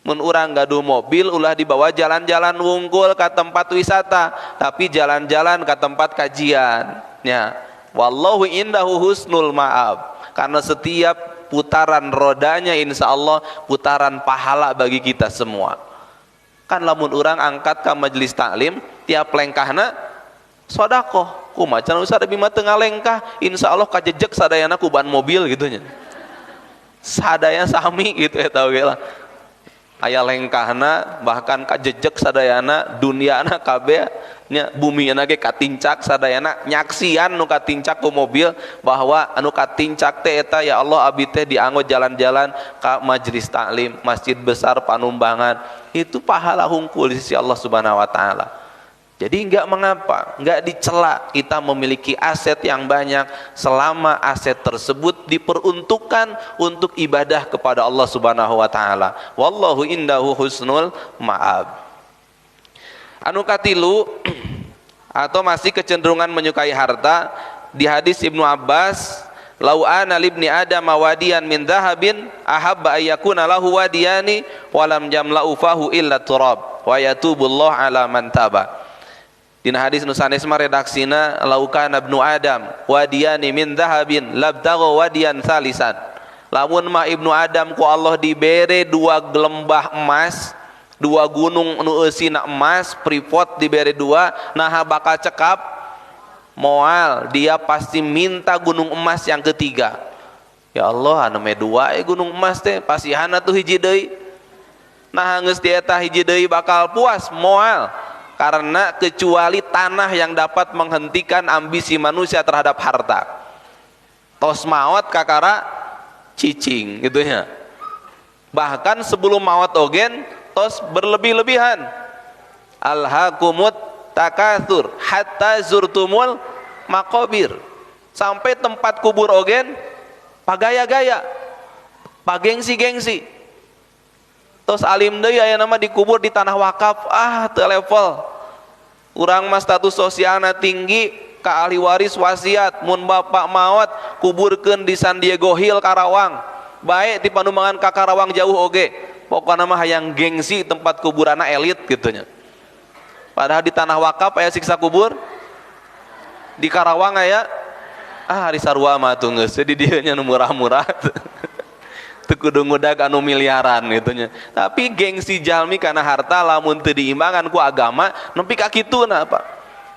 Mun urang gaduh mobil ulah dibawa jalan-jalan wungkul ke tempat wisata, tapi jalan-jalan ke tempat kajian. Ya, wallahu indahu husnul ma'ab. Karena setiap putaran rodanya insya Allah putaran pahala bagi kita semua. Kan lamun urang angkat ke majelis taklim tiap lengkahna sodakoh, kumaha cenah usah bima teu ngalengkah, insya Allah kajejek sadayana ku ban mobil gitu nya. Sadaya sami gitu ya tau ge lah. Aya lengkahna bahkan kajejek sadayana duniana kabeh nya, bumina ge katincak sadayana, nyaksian nu katincak ku mobil bahwa anu katincak teh eta ya Allah abi teh dianggo jalan-jalan ka majelis taklim masjid besar Panumbangan. Itu pahala hungkul di sisi Allah Subhanahu wa taala. Jadi enggak mengapa, enggak dicela kita memiliki aset yang banyak selama aset tersebut diperuntukkan untuk ibadah kepada Allah Subhanahu wa taala. Wallahu indahu husnul ma'ab. Anu katilu atau masih kecenderungan menyukai harta, di hadis Ibnu Abbas Lau ana libni Adam wadiyan min dhahabin ahabba ayyakuna lahu wadiyani walam jamla'u fahu illa turab wa yatubullah ala man taba. Dina hadis nu sanes mah redaksina lau kana ibnu Adam wadiyani min dhahabin labtagha wadiyan salisan. Lamun mah ibnu Adam ku Allah dibere dua gelembah emas, dua gunung nu eusina emas, pripot dibere dua, naha bakal cekap? Moal, dia pasti minta gunung emas yang ketiga. Ya Allah, anu me dua gunung emas teh pasihana tuh hiji deui. Nah geus di eta hiji deui bakal puas moal, karena kecuali tanah yang dapat menghentikan ambisi manusia terhadap harta. Tos maot kakara cicing gitu ya. Bahkan sebelum maot ogen tos berlebih-lebihan. Alhaqumut takatsur hatta zurtumul maqabir. Sampai tempat kubur ogen pagaya-gaya, pagengsi-gengsi. Tos alim deui aya nama dikubur di tanah wakaf, ah teu level. Urang mah status sosialna tinggi, ka ahli waris wasiat mun bapak maot kuburkeun di San Diego Hill Karawang. Bae ti Panumangan ka Karawang jauh oge. Pokona mah hayang gengsi tempat kuburanna elit gitu nya. Padahal di tanah wakaf aya siksa kubur, di Karawang aya ah hari sarua mah atuh geus. Jadi dieu nya nu murah-murah. Teu kudu ngudag anu miliaran gitu nya. Tapi gengsi jalmi kana harta lamun teu diimbangan ku agama nepi ka kituna Pak.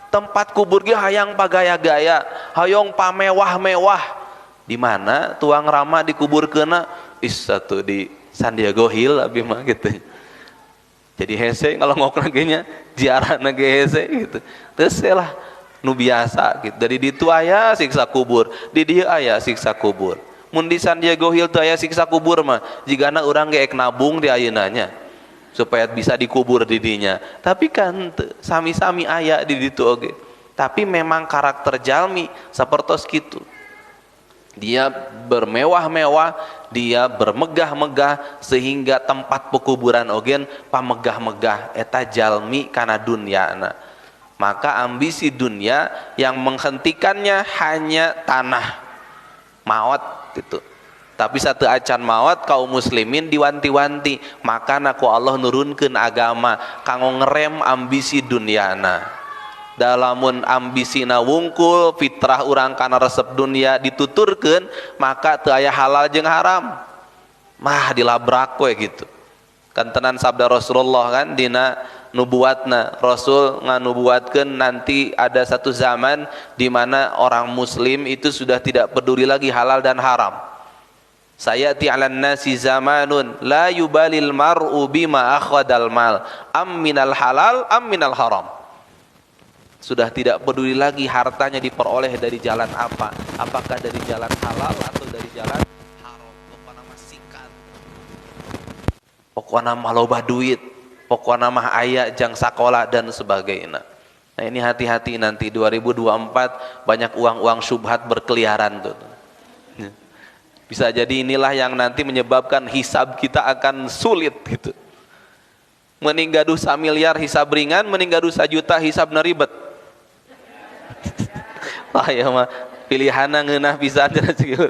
Tempat kubur ge hayang pagaya-gaya, hayang pamewah-mewah. Di mana tuang rama dikuburkeunna? Is satu di San Diego Hill abi mah gitu. Jadi hese ngalongok lagi nya, ziarahna ge hese gitu. Terus lah nu biasa gitu. Dari ditu aya siksa kubur, di dieu aya siksa kubur. Mun di San Diego Hill teu aya siksa kubur mah, jigana urang ge ek nabung di ayeuna nya supaya bisa dikubur di dinya. Tapi kan sami-sami aya di ditu oge. Tapi memang karakter jalmi sapertos kitu. Dia bermewah-mewah, dia bermegah-megah sehingga tempat pekuburan ogen pamegah-megah eta jalmi kana dunyana. Maka ambisi dunia yang menghentikannya hanya tanah maot gitu. Tapi satu acan maot kaum muslimin diwanti-wanti, maka ku Allah nurunkeun agama kanggo ngerem ambisi dunyana. Dalamun ambisina wungkul fitrah urang kana resep dunia dituturkeun, maka teu aya halal jeung haram mah dilabrak we gitu. Kan tenan sabda Rasulullah kan dina nubuatna, Rasul nganubuatkeun nanti ada satu zaman di mana orang muslim itu sudah tidak peduli lagi halal dan haram. Sayati 'alan nasi zamanun la yubalil mar'u bima akhadal mal am minal halal am minal haram. Sudah tidak peduli lagi hartanya diperoleh dari jalan apa, apakah dari jalan halal atau dari jalan haram. Pokokna mah sikat, pokokna mah loba duit, pokokna mah aya jang sakola dan sebagainya. Nah ini hati-hati nanti 2024 banyak uang-uang syubhat berkeliaran tuh. Bisa jadi inilah yang nanti menyebabkan hisab kita akan sulit gitu. Mending gaduh samiliar hisab ringan, mending gaduh sajuta hisab ribet. Wah ya mah pilihanna ngeunah pisan cenah kitu.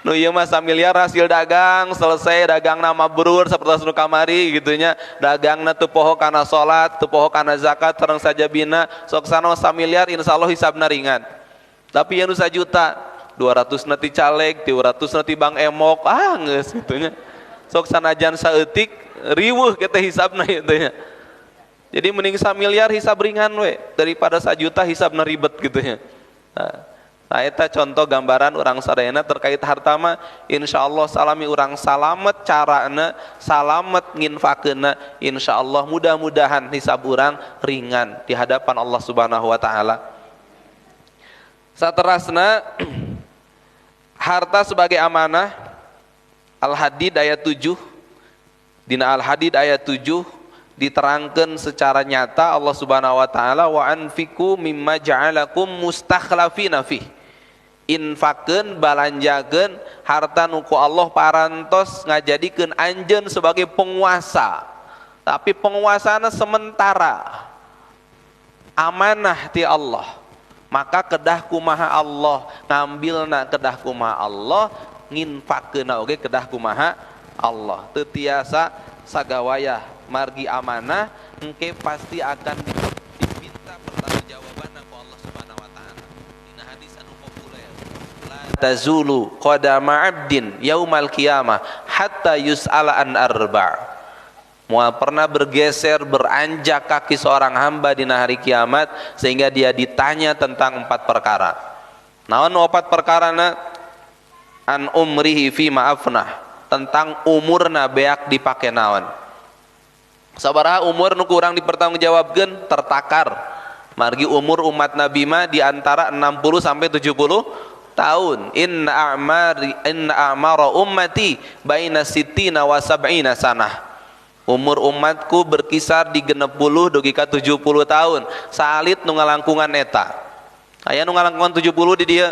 Nu ieu mah samiliar hasil dagang, selesai dagangna mabrur sapertos nu kamari gitu nya. Dagangna teu poho kana salat, teu poho kana zakat, sareng sajabina, sok sano samiliar insyaallah hisabna ringan. Tapi anu sajuta 200 na ti caleg, 300 na ti bank emok, ah geus kitu nya. Sok sanajan saeutik riweuh kita hisabna itu nya. Jadi mending samiliar hisab ringan we daripada sajuta hisabna ribet gitu nya. Nah eta contoh gambaran urang sadayana terkait harta mah insyaallah salami urang salamet carana, salamet nginfakeunna, insyaallah mudah-mudahan hisab urang ringan di hadapan Allah Subhanahu wa taala. Saterasna harta sebagai amanah. Al-Hadid ayat 7. Dina Al-Hadid ayat 7 diterangkan secara nyata Allah Subhanahu wa taala wa anfiqu mimma ja'alakum mustakhlafina fih. Infakeun balanjakeun harta nu ku Allah parantos ngajadikeun anjeun sebagai penguasa. Tapi penguasana sementara. Amanah ti Allah. Maka kedah kumaha Allah, ngambilna kedah kumaha Allah, nginfakkeunna oge kedah kumaha Allah. Teu tiasa sagawayah margi amanah engke pasti akan diminta pertanggungjawaban ku Allah Subhanahu wa taala. Dina hadis anu populer, la tazulu qadama 'abdin yaumal qiyamah hatta yus'ala an arba'. Moal pernah bergeser beranjak kaki seorang hamba di hari kiamat sehingga dia ditanya tentang 4 perkara. Naon 4 perkarana? An umrihi fi ma'afnah, tentang umurna beak dipake naon. Sabaraha umur nu kurang dipertanggungjawabkeun tertakar. Margi umur umat Nabi mah di antara 60 sampai 70 tahun. Inna a'mara ummati baina sittina wa sab'ina sanah. Umur umatku berkisar di 60 dugi ka 70 tahun. Salit nu ngalangkungan eta. Aya nu ngalangkungan 70 di dieu.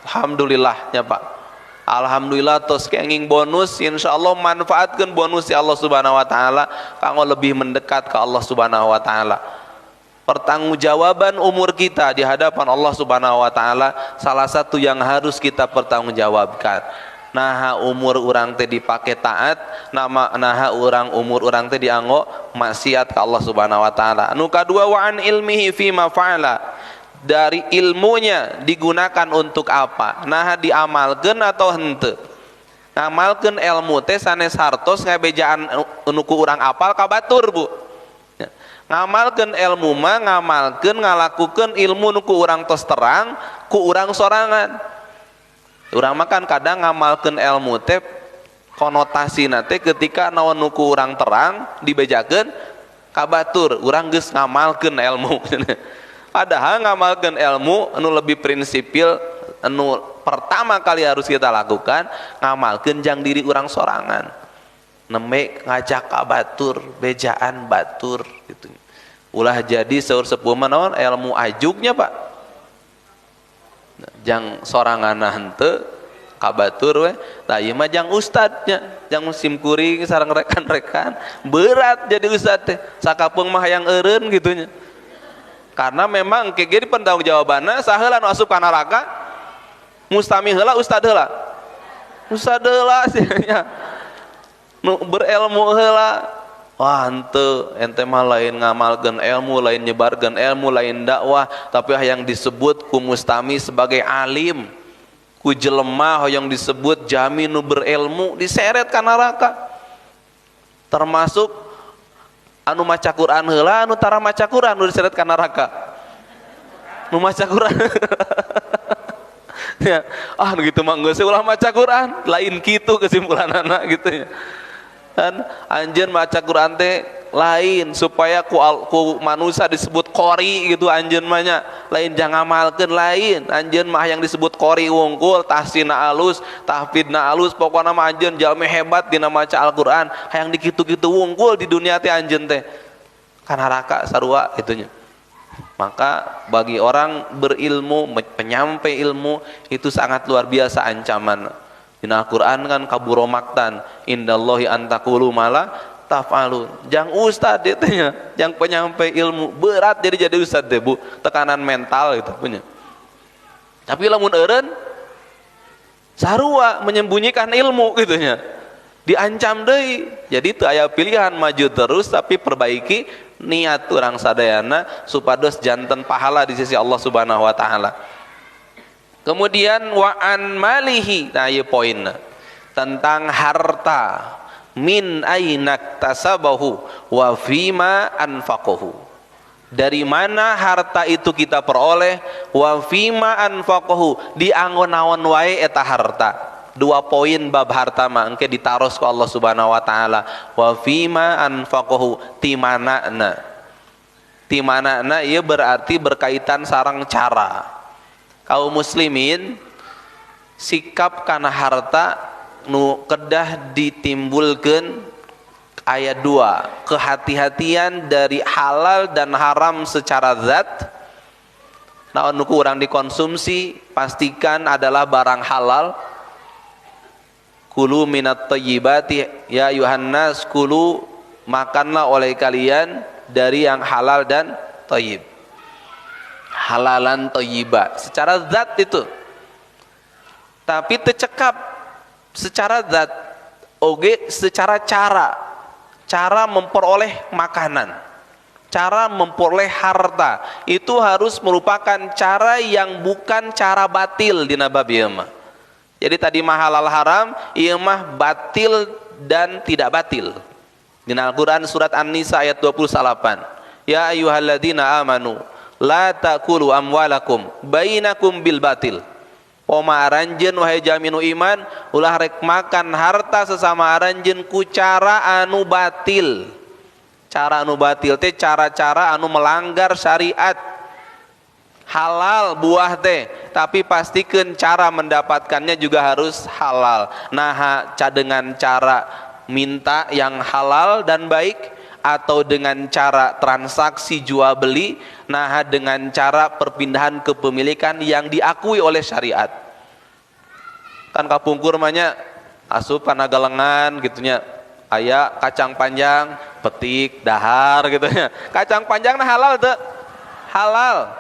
Alhamdulillah nya Pak. Alhamdulillah tos kenging bonus, insyaallah manfaatkeun bonus ya Allah Subhanahu wa taala kanggo lebih mendekat ke Allah Subhanahu wa taala. Pertanggungjawaban umur kita di hadapan Allah Subhanahu wa taala salah satu yang harus kita pertanggungjawabkan. Naha umur urang teh dipake taat, nama naha urang umur urang teh dianggo maksiat ka Allah Subhanahu wa taala. Anu kadua wa an ilmihi fi ma fa'ala. Dari ilmunya digunakan untuk apa? Naha diamalkeun atau henteu? Ngamalkeun ilmu teh sanes hartos ngabejaan nu ku urang apal ka batur, Bu. Ngamalkeun ilmu mah ngamalkeun ngalakukeun ilmu nu ku urang tos terang, ku urang sorangan. Urang mah kan kadang ngamalkeun ilmu teh konotasina teh ketika naon nu ku urang terang dibejakeun ka batur, urang geus ngamalkeun ilmu. Padahal ngamalkeun ilmu anu lebih prinsipil anu pertama kali harus kita lakukan ngamalkeun jang diri urang sorangan. Nembe ngajak ka batur, bejaan batur gitu. Ulah jadi seur sepuh mah naon ilmu ajuknya, Pak. Jang sorangan henteu ka batur we. Tah ieu mah jang ustadnya, jang musim kuring sareng rekan-rekan, berat jadi ustad teh. Sakapeung mah hayang eureun gitu nya. Karena memang kayak gini pertanggungjawabanna saheula nu asup ka neraka mustami heula ustad heula. Ustad heula sih nya. Nu berilmu heula. Wah henteu, ente mah lain ngamalkeun ilmu, lain nyebarkeun ilmu, lain dakwah, tapi hayang disebut ku mustami sebagai alim. Ku jelema hayang disebut jami nu berilmu diseret ka neraka. Termasuk anu maca Quran heula, anu tara maca Quran nu diseret ka neraka. Nu maca Quran. Ya, ah nu kitu mah geus ulah maca Quran, lain kitu kesimpulanana gitu ya. Kan anjeun maca Quran teh lain supaya ku manusia disebut qori gitu anjeun mah nya, lain jangan ngamalkeun lain, anjeun mah yang disebut qori wungkul, tahsina alus, tahfidna alus, pokona mah anjeun jalmi hebat dina maca Al-Qur'an, hayang dikitu-kitu wungkul di dunia teh anjeun teh. Ka neraka sarua kitu nya. Maka bagi orang berilmu, penyampai ilmu itu sangat luar biasa ancaman. Dina Al-Qur'an kan kaburo maktan indallahi antakulu mala taf'alun. Jang ustad teh nya, jang penyampai ilmu berat jadi ustad teh, Bu, tekanan mental gitu punya. Tapi lamun eureun sarua menyembunyikan ilmu gitu nya. Diancam deui. Jadi teu aya pilihan maju terus tapi perbaiki niat urang sadayana supados janten pahala di sisi Allah Subhanahu wa taala. Kemudian wa an malihi, nah ieu poinna tentang harta, min ainak tasabahu wa fima anfaqahu. Dari mana harta itu kita peroleh, wa fima anfaqahu, dianggo naon wae eta harta. Dua poin bab harta mah engke ditaros ku Allah Subhanahu wa taala. Wa fima anfaqahu, ti manana. Ti manana ieu berarti berkaitan sareng cara. Kaum muslimin sikap kana harta nu kedah ditimbulkeun ayat 2, kehati-hatian dari halal dan haram secara zat. Naon nu kurang dikonsumsi pastikan adalah barang halal. Kulu minat thayyibati ya ayuhannas kulu, makanlah oleh kalian dari yang halal dan thayyib. Halalan thayyiba secara zat itu. Tapi tecekap secara zat oge secara cara. Cara memperoleh makanan, cara memperoleh harta itu harus merupakan cara yang bukan cara batil dina bab ieu mah. Jadi tadi mah halal haram, ieu mah batil dan tidak batil. Dina Al-Qur'an surat An-Nisa ayat 28. Ya ayyuhalladzina amanu la ta'kulu amwalakum bainakum bil batil. Poma aranjeun wahai jaminu iman, ulah rek makan harta sesama aranjeun ku cara anu batil. Cara anu batil teh cara-cara anu melanggar syariat. Halal buah teh, tapi pastikan cara mendapatkannya juga harus halal. Nah, dengan cara minta yang halal dan baik, atau dengan cara transaksi jual beli, nah dengan cara perpindahan kepemilikan yang diakui oleh syariat. Kan kapungkur mah nya asup kana galengan gitunya, aya kacang panjang, petik, dahar gitunya. Kacang panjangna halal teu? Halal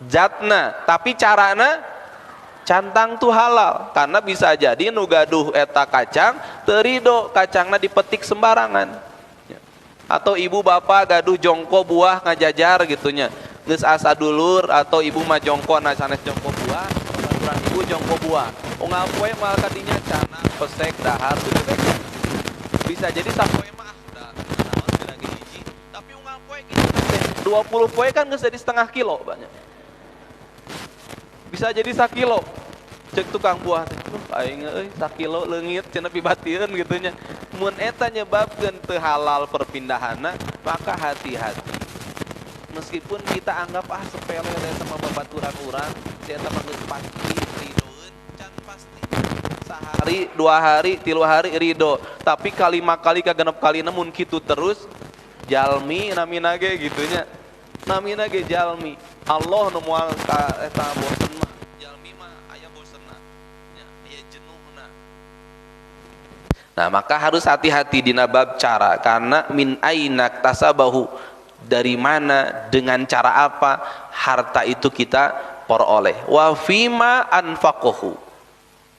jatna, tapi carana cantang tuh halal, karena bisa jadi nu gaduh eta kacang teu rido kacangna dipetik sembarangan. Atau ibu bapak gaduh jongko buah ngajajar gitunya, geus asa dulur atau ibu mah jongko na sanes jongko buah, baturan ibu jongko buah, unggal poe moal kadinya cana pesek dahar gitu. Bisa jadi sapoe mah da naon beda ge hiji, tapi unggal poe kitu teh 20 poe kan geus jadi setengah kilo banyak. Bisa jadi sakilo. Cek tukang buah teh, aing euy sakilo leungit cenah pibatieun gitunya. Mun eta nyebabkeun teu halal perpindahanna, maka hati-hati. Meskipun kita anggap ah sepele teh sama babaturan urang, si eta mah geus pasti ridoeun, can pasti. Sehari, 2 hari, 3 hari ridho, tapi kalima kali ka genep kalina mun kitu terus jalmi namina ge gitunya. Namina ge jalmi. Allah nu moal ka eta bosen mah. Jalmi mah aya bosenna, nya aya jenuhna. Nah, maka harus hati-hati dina bab cara, karena min aina tasabahu, dari mana, dengan cara apa harta itu kita peroleh. Wa fima anfaqahu,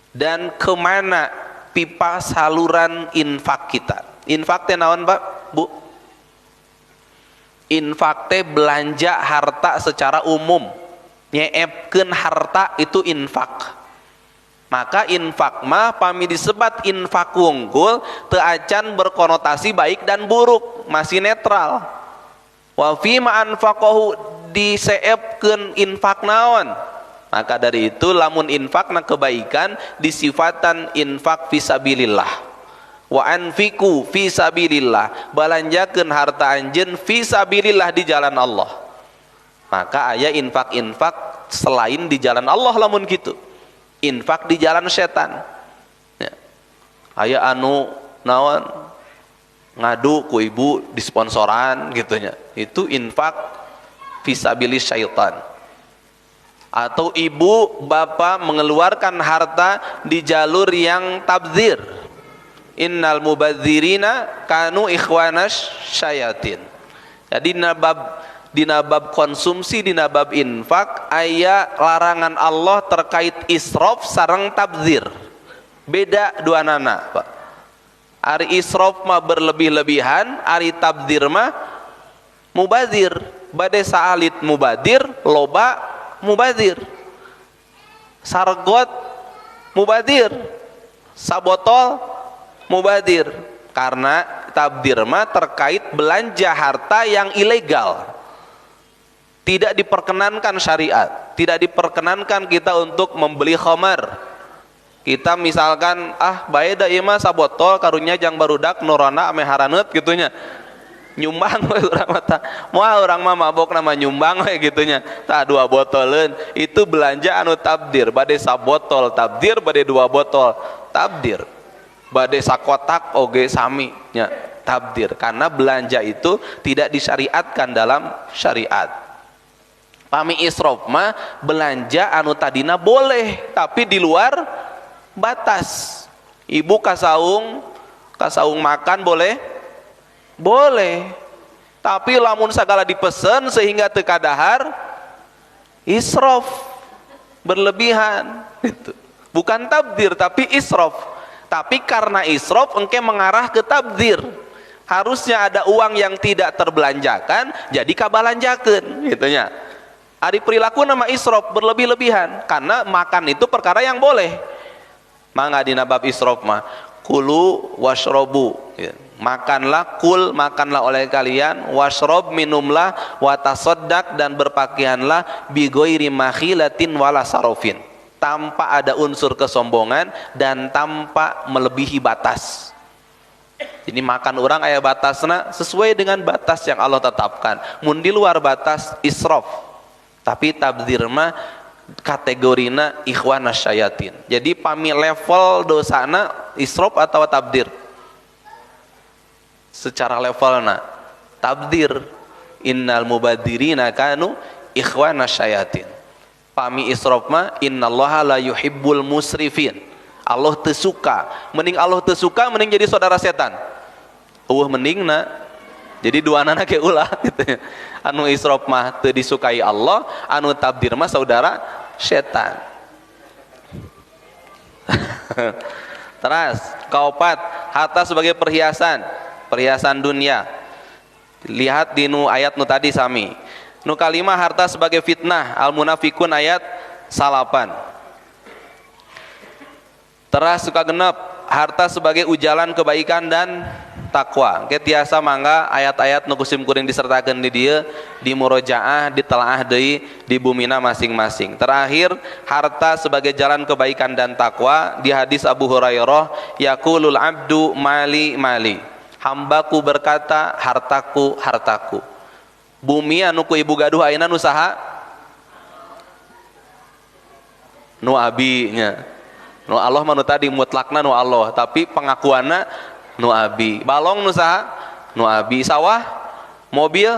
dan kemana pipa saluran infak kita. Infak teh naon, Pak, Bu? Infak teh belanja harta secara umum, nyeepkeun harta itu infak. Maka infak mah pami disebat infak wungkul teu acan berkonotasi baik dan buruk, masih netral. Wa fima anfaqahu, diseepkeun infak naon. Maka dari itu lamun infakna kebaikan disifatan infak fisabilillah. Wa anfiku fisabilillah, balanjakeun harta anjeun fisabilillah di jalan Allah. Maka aya infak-infak selain di jalan Allah lamun kitu. Infak di jalan setan. Ya. Aya anu naon ngadu ku ibu disponsoran gitunya. Itu infak fisabilis syaitan. Atau ibu bapak mengeluarkan harta di jalur yang tabdzir. Innal mubadzirina kanu ikhwanas syayatin. Jadi dina bab konsumsi, dina bab infak aya larangan Allah terkait israf sareng tabdzir. Beda dua nana, Pak. Ari israf mah berlebih-lebihan, ari tabdzir mah mubazir. Bade saalit mubadir, loba mubazir. Sargot mubadir, sabotol mubadir. Karena tabdzir mah terkait belanja harta yang ilegal. Tidak diperkenankan syariat, tidak diperkenankan kita untuk membeli khamar. Kita misalkan ah bae da ieu mah sabotol karunya jang barudak norona ame haraneut gitunya. Nyumbang we urang mah tah. Moal urang mah mabok nama nyumbang we gitunya. Tah 2 botoleun itu belanja anu tabdir, bade sabotol tabdir, bade 2 botol tabdir. Bade sakotak oge sami nya tabdir, karena belanja itu tidak disyariatkan dalam syariat. Pami israf mah belanja anu tadina boleh tapi di luar batas. Ibu kasaung makan boleh? Boleh. Tapi lamun sagala dipesen sehingga teu kadahar Israf, berlebihan gitu. Bukan tabdzir tapi israf. Tapi karena israf engke mengarah ke tabdzir. Harusnya ada uang yang tidak terbelanjakan jadi kabalanjakeun gitu nya. Ari perilaku nama israf berlebih-lebihan karena makan itu perkara yang boleh. Mangga dina bab israf mah kulu washrobu ya. Makanlah, kul makanlah oleh kalian, washrob minumlah, watasodak dan berpakaianlah, bighairi makhilatin wala sarofin, tanpa ada unsur kesombongan dan tanpa melebihi batas. Jadi makan orang aya batasna sesuai dengan batas yang Allah tetapkan. Mun di luar batas israf. Tapi tabdzir mah kategorina ikhwana syayatin. Jadi pami level dosana israf atau tabdzir? Secara levelna tabdzir, innal mubadzirina kanu ikhwana syayatin. Pami israf mah innallaha la yuhibbul musrifin. Allah teu suka. Mending Allah teu suka mending jadi saudara setan. Eueuh mendingna. Jadi duanana ge ulah gitu. Anu israf mah teu disukai Allah, anu tabdzir mah saudara setan. Teras, kaopat, harta sebagai perhiasan, perhiasan dunia. Lihat di nu ayat nu tadi sami. Nu kalima, harta sebagai fitnah, Al-Munafikun ayat 8. Teras suka genep, harta sebagai ujalan kebaikan dan takwa. Ke tiasa mangga ayat-ayat nu kusim kuring disertakeun di dieu, di murojaah, ditelaah deui di bumina masing-masing. Terakhir, harta sebagai jalan kebaikan dan takwa di hadis Abu Hurairah, yaqulul abdu mali mali. Hambaku berkata, hartaku, hartaku. Bumi anu ku ibu gaduh ayeuna nu saha? Nu abi nya. Nu Allah mah nu tadi mutlakna nu Allah, tapi pengakuanna nu abi. Balong nu saha? Nu abi. Sawah, mobil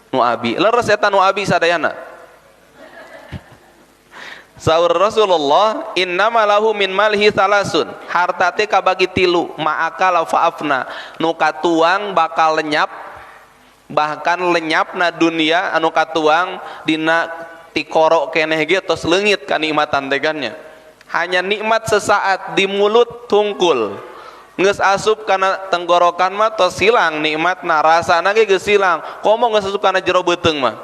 nu abi. Leres eta nu abi sadayana. Saur Rasulullah, innama lahu min malhi thalasun. Harta teh kabagi tilu, ma'akala fa'afna. Nu katuang bakal lenyap, bahkan lenyapna dunia anu katuang dina tikorok keneh ge tos leungit kanikmatan teh kan nya. Hanya nikmat sesaat di mulut tungkul. Geus asup kana tenggorokan mah tos hilang nikmatna, rasana ge geus hilang. Komo geus asup kana jero beuteung mah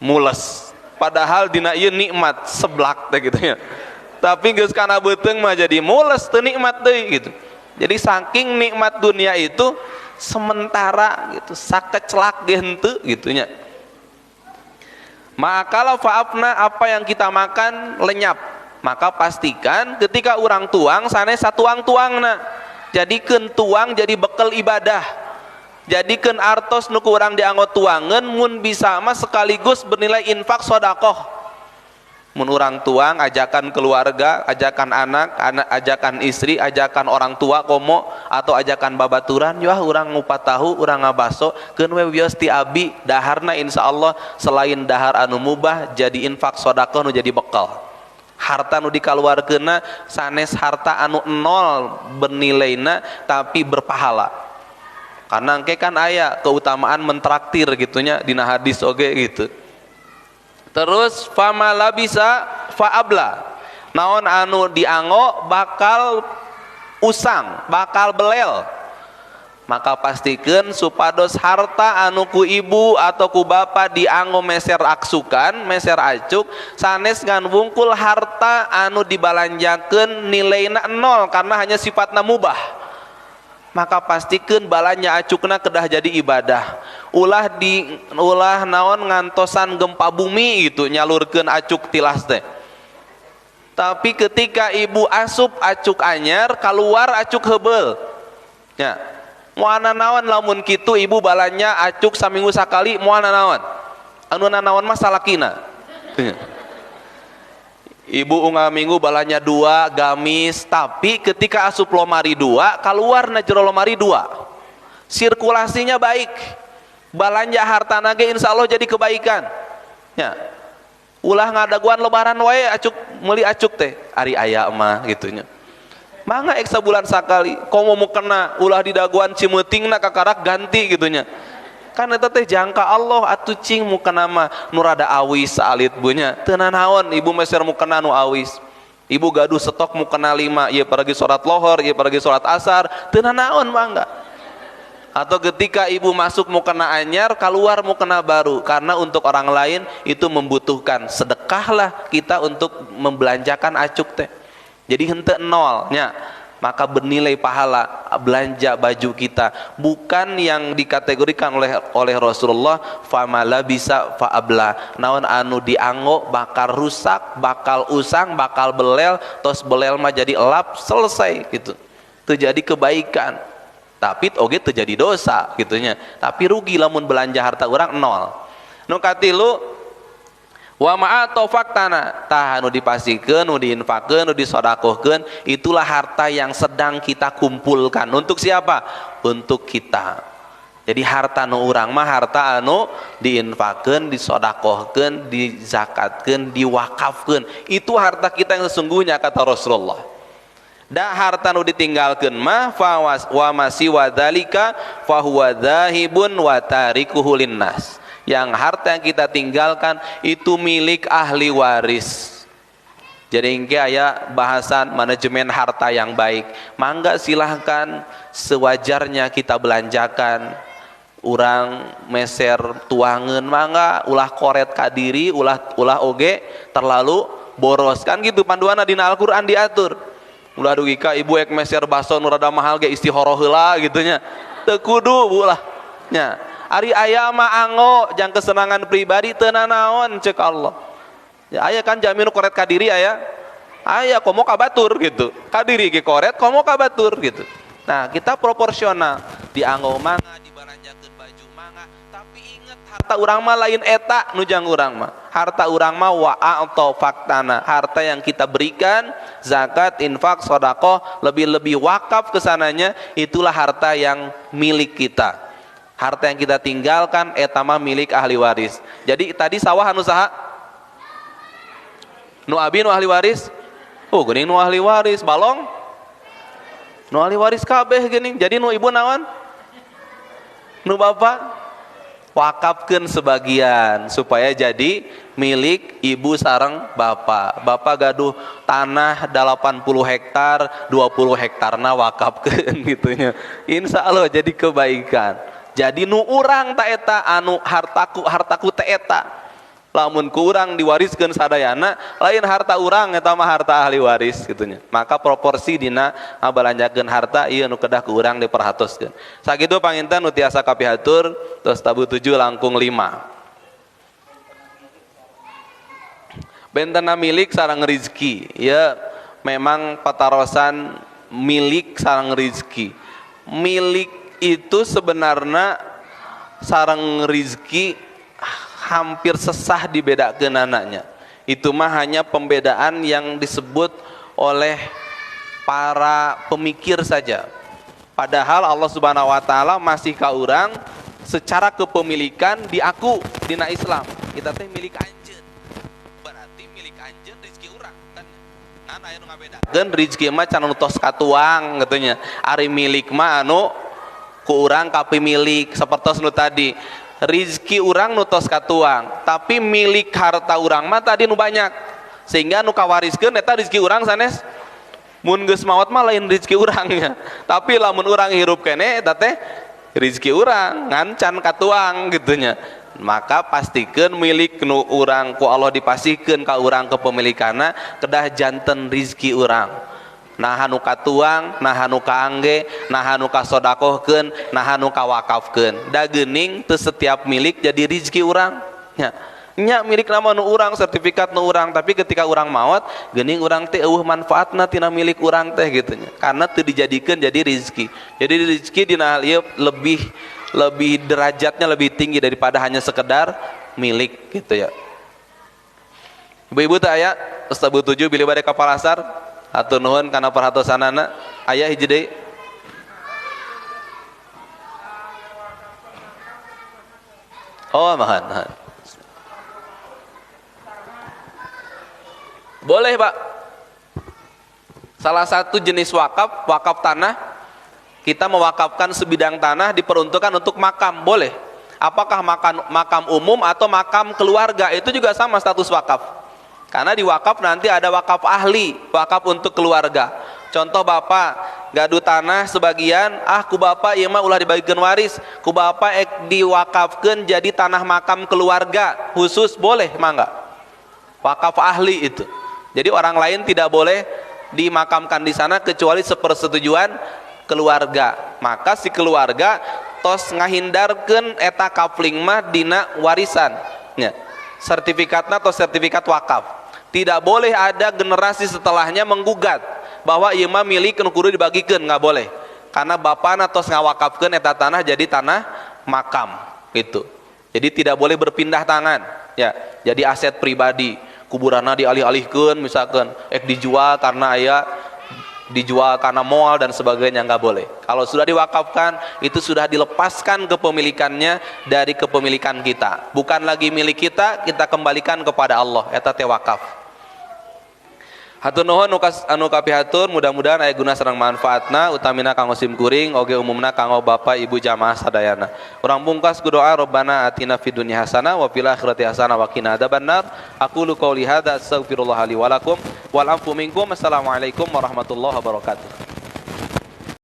mules. Padahal dina ieu nikmat seblak teh gitu ya. Tapi geus kana beuteung mah jadi mules, teu nikmat deui gitu. Jadi saking nikmat dunia itu sementara gitu, sakecelak ge henteu gitu nya. Ma'akala fa'afna, apa yang kita makan lenyap. Maka pastikan ketika urang tuang sanes satuang-tuangna. Jadikeun tuang jadi bekal ibadah. Jadikeun artos nu ku urang dianggo tuangeun mun bisa mah sekaligus bernilai infak sedekah. Mun urang tuang ajakan keluarga, ajakan anak, ajakan istri, ajakan orang tua komo atau ajakan babaturan, yah urang ngupat tahu, urang ngabaso, keun we wios ti abi daharna insyaallah selain dahar anu mubah jadi infak sedekah nu jadi bekal. Harta nu dikaluarkeunna sanes harta anu nol bernilaina tapi berpahala. Karena engke kan aya keutamaan mentraktir gitunya dina hadis oge gitu. Terus fama labisa faabla. Naon anu dianggo bakal usang, bakal belel. Maka pastikan supados harta anu ku ibu atau ku bapa dianggo meser aksukan, meser acuk, sanes ngan wungkul harta anu dibalanjakeun nilaina nol karena hanya sifatna mubah. Maka pastikan balanja acukna kedah jadi ibadah. Ulah di ulah naon ngantosan gempa bumi gitu nyalurkeun acuk tilas teh. Tapi ketika ibu asup acuk anyar, keluar acuk heubel. Ya. Moal nanaon lamun kitu ibu balanja acuk saminggu sakali moal nanaon. Anu nanaon mah salakina. Ibu unggal minggu balanja 2 gamis, tapi ketika asup lomari 2, keluar na jero lomari 2. Sirkulasinya baik. Balanja harta nage insya Allah jadi kebaikan. Ya. Ulah ngadaguan lebaran wae acuk meuli acuk teh, ari aya mah gitunya. Mangga ek sabulan sakali, komo mau kena ulah didaguan cimeutingna kakarak ganti gitunya. Kan eta teh jangka Allah atuh cing mukena mah nu rada awis saalit bu nya. Teu nanaon ibu meser mukena nu awis. Ibu gaduh stok mukena 5, ieu pergi salat lohor, ieu pergi salat asar, teu nanaon mangga. Atau ketika ibu masuk mukena anyar, keluar mukena baru, karena untuk orang lain itu membutuhkan. Sedekahlah kita untuk membelanjakan acuk teh. Jadi henteu nol nya, maka bernilai pahala belanja baju kita, bukan yang dikategorikan oleh Rasulullah famala bisa faabla, naon anu dianggo bakal rusak, bakal usang, bakal belel, tos belel mah jadi elap, selesai gitu. Terjadi kebaikan, tapi oge terjadi dosa gitunya. Tapi rugi lamun belanja harta orang nol. Nu katilu wa ma'a faktana, tah nu dipasikeun, nu diinfakeun, nu disodakohkeun, itulah harta yang sedang kita kumpulkan. Untuk siapa? Untuk kita. Jadi harta nu urang mah harta anu diinfakeun, disodakohkeun, dizakatkeun, diwakafkeun. Itu harta kita yang sesungguhnya kata Rasulullah. Da harta nu ditinggalkeun mah wa masi wa dzalika fahuwa dzahibun wa tarikuhu linnas. Yang harta yang kita tinggalkan itu milik ahli waris. Jadi engke aya bahasan manajemen harta yang baik. Mangga silahkan sewajarnya kita belanjakan. Urang meser tuangan mangga ulah koret kadiri, ulah oge terlalu boros, kan gitu panduanna dina Al-Qur'an diatur. Ulah dugi ka ibu ek meser baso nu rada mahal ge istihoroh heula gitu nya. Teu kudu bu lah nya. Ari aya mah anggo jang kesenangan pribadi teu nanaon cek Allah. Ya aya kan jamin koret kadiri aya. Aya komo ka batur gitu. Kadiri ge koret komo ka batur gitu. Nah, kita proporsional dianggo mangga, dibalanjakeun baju mangga, tapi inget harta urang mah lain eta nu jang urang mah. Harta urang mah wa atau faktana, harta yang kita berikan, zakat, infak, sedekah, lebih-lebih wakaf kesananya, itulah harta yang milik kita. Harta yang kita tinggalkan eta mah milik ahli waris. Jadi tadi sawah anu saha? Nu abi nu ahli waris? Oh, geuning nu ahli waris, balong? Nu ahli waris kabeh geuning. Jadi nu ibu naon? Nu bapak? Wakafkeun sebagian supaya jadi milik ibu sareng bapak. Bapak gaduh tanah 80 hektar, 20 hektarna wakafkeun gitunya. Insya Allah jadi kebaikan. Jadi nu urang ta eta anu hartaku teh eta. Lamun ku urang diwariskeun sadayana, lain harta urang eta mah harta ahli waris gitunya. Maka proporsi dina ngabalanjakeun harta ieu nu kedah ku urang diperhatoskeun. Sakitu panginten nu tiasa kapihatur, tos tabuh 7 langkung 5. Bentena milik sareng rizki. Ya memang patarosan milik sareng rizki. Milik itu sebenarnya sareng rizki hampir sesah dibedakeun anaknya. Itu mah hanya pembedaan yang disebut oleh para pemikir saja. Padahal Allah Subhanahu wa taala masih ka urang secara kepemilikan diaku dina Islam. Kita teh milik anjeun. Berarti milik anjeun rezeki urang kan. Ngan aya nu ngabedakeun rezeki mah can anu tos katuang kitu nya. Ari milik mah anu ku urang kapimilik sapertos nu tadi. Rizki urang nu tos katuang, tapi milik harta urang mah tadi nu banyak. Sehingga nu kawariskeun eta rizki urang sanes. Mun geus maot mah lain rizki urangnya. Tapi lamun urang hirup keneh eta teh rizki urang ngan can katuang gitunya. Maka pastikeun milik nu urang ku Allah dipasihkeun ka urang kepemilikanna kedah janten rizki urang. Nah anu katuang, nah anu kaangge, nah anu kasodakohkeun, nah anu kawakafkeun. Da geuning teu setiap milik jadi rizki urang. Nya, nya milik nama nu urang, sertifikat nu urang, tapi ketika urang maot, geuning urang teh eueuh manfaatna tina milik urang teh gitu nya. Karena teu dijadikeun jadi rizki. Jadi rizki dina hal ieu lebih derajatnya lebih tinggi daripada hanya sekedar milik gitu ya. Ibu-ibu teh aya tabuh 7 bilih bade ka palasar. Atur nuhun kana perhatosanana. Aya hiji deui. Oh, mahan. Boleh, Pak. Salah satu jenis wakaf, wakaf tanah. Kita mewakafkan sebidang tanah diperuntukkan untuk makam, boleh. Apakah makam umum atau makam keluarga, itu juga sama status wakaf. Karena di wakaf nanti ada wakaf ahli, wakaf untuk keluarga. Contoh bapak gaduh tanah sebagian, ah ku bapak ieu mah ulah dibagikan waris, ku bapak ek diwakafkeun jadi tanah makam keluarga khusus, boleh mangga. Wakaf ahli itu. Jadi orang lain tidak boleh dimakamkan di sana kecuali sepersetujuan keluarga. Maka si keluarga tos ngahindarkeun eta kapling mah dina warisan. Ya. Sertifikatna atau sertifikat wakaf. Tidak boleh ada generasi setelahnya menggugat bahwa ieu mah milik nu kudu dibagikeun, nggak boleh. Karena bapana tos ngawakafkeun eta tanah jadi tanah makam gitu. Jadi tidak boleh berpindah tangan ya. Jadi aset pribadi, kuburanna dialih-alihkeun misalkan ek dijual karena aya dijual karena moal dan sebagainya, nggak boleh. Kalau sudah diwakafkan itu sudah dilepaskan kepemilikannya dari kepemilikan kita. Bukan lagi milik kita, kita kembalikan kepada Allah. Eta teh wakaf. Hatur nuhun anu kapihatur, mudah-mudahan aya guna sareng manfaatna, utamina kanggo sim kuring oge umumna kanggo bapak ibu jamaah sadayana. Urang pungkas ku doa, Rabbana atina fid dunya hasanah wa fil akhirati hasanah wa qina adzabannar. Aqulu qouli hadza astaghfirullah li wa lakum wal afu minkum. Assalamualaikum warahmatullahi wabarakatuh.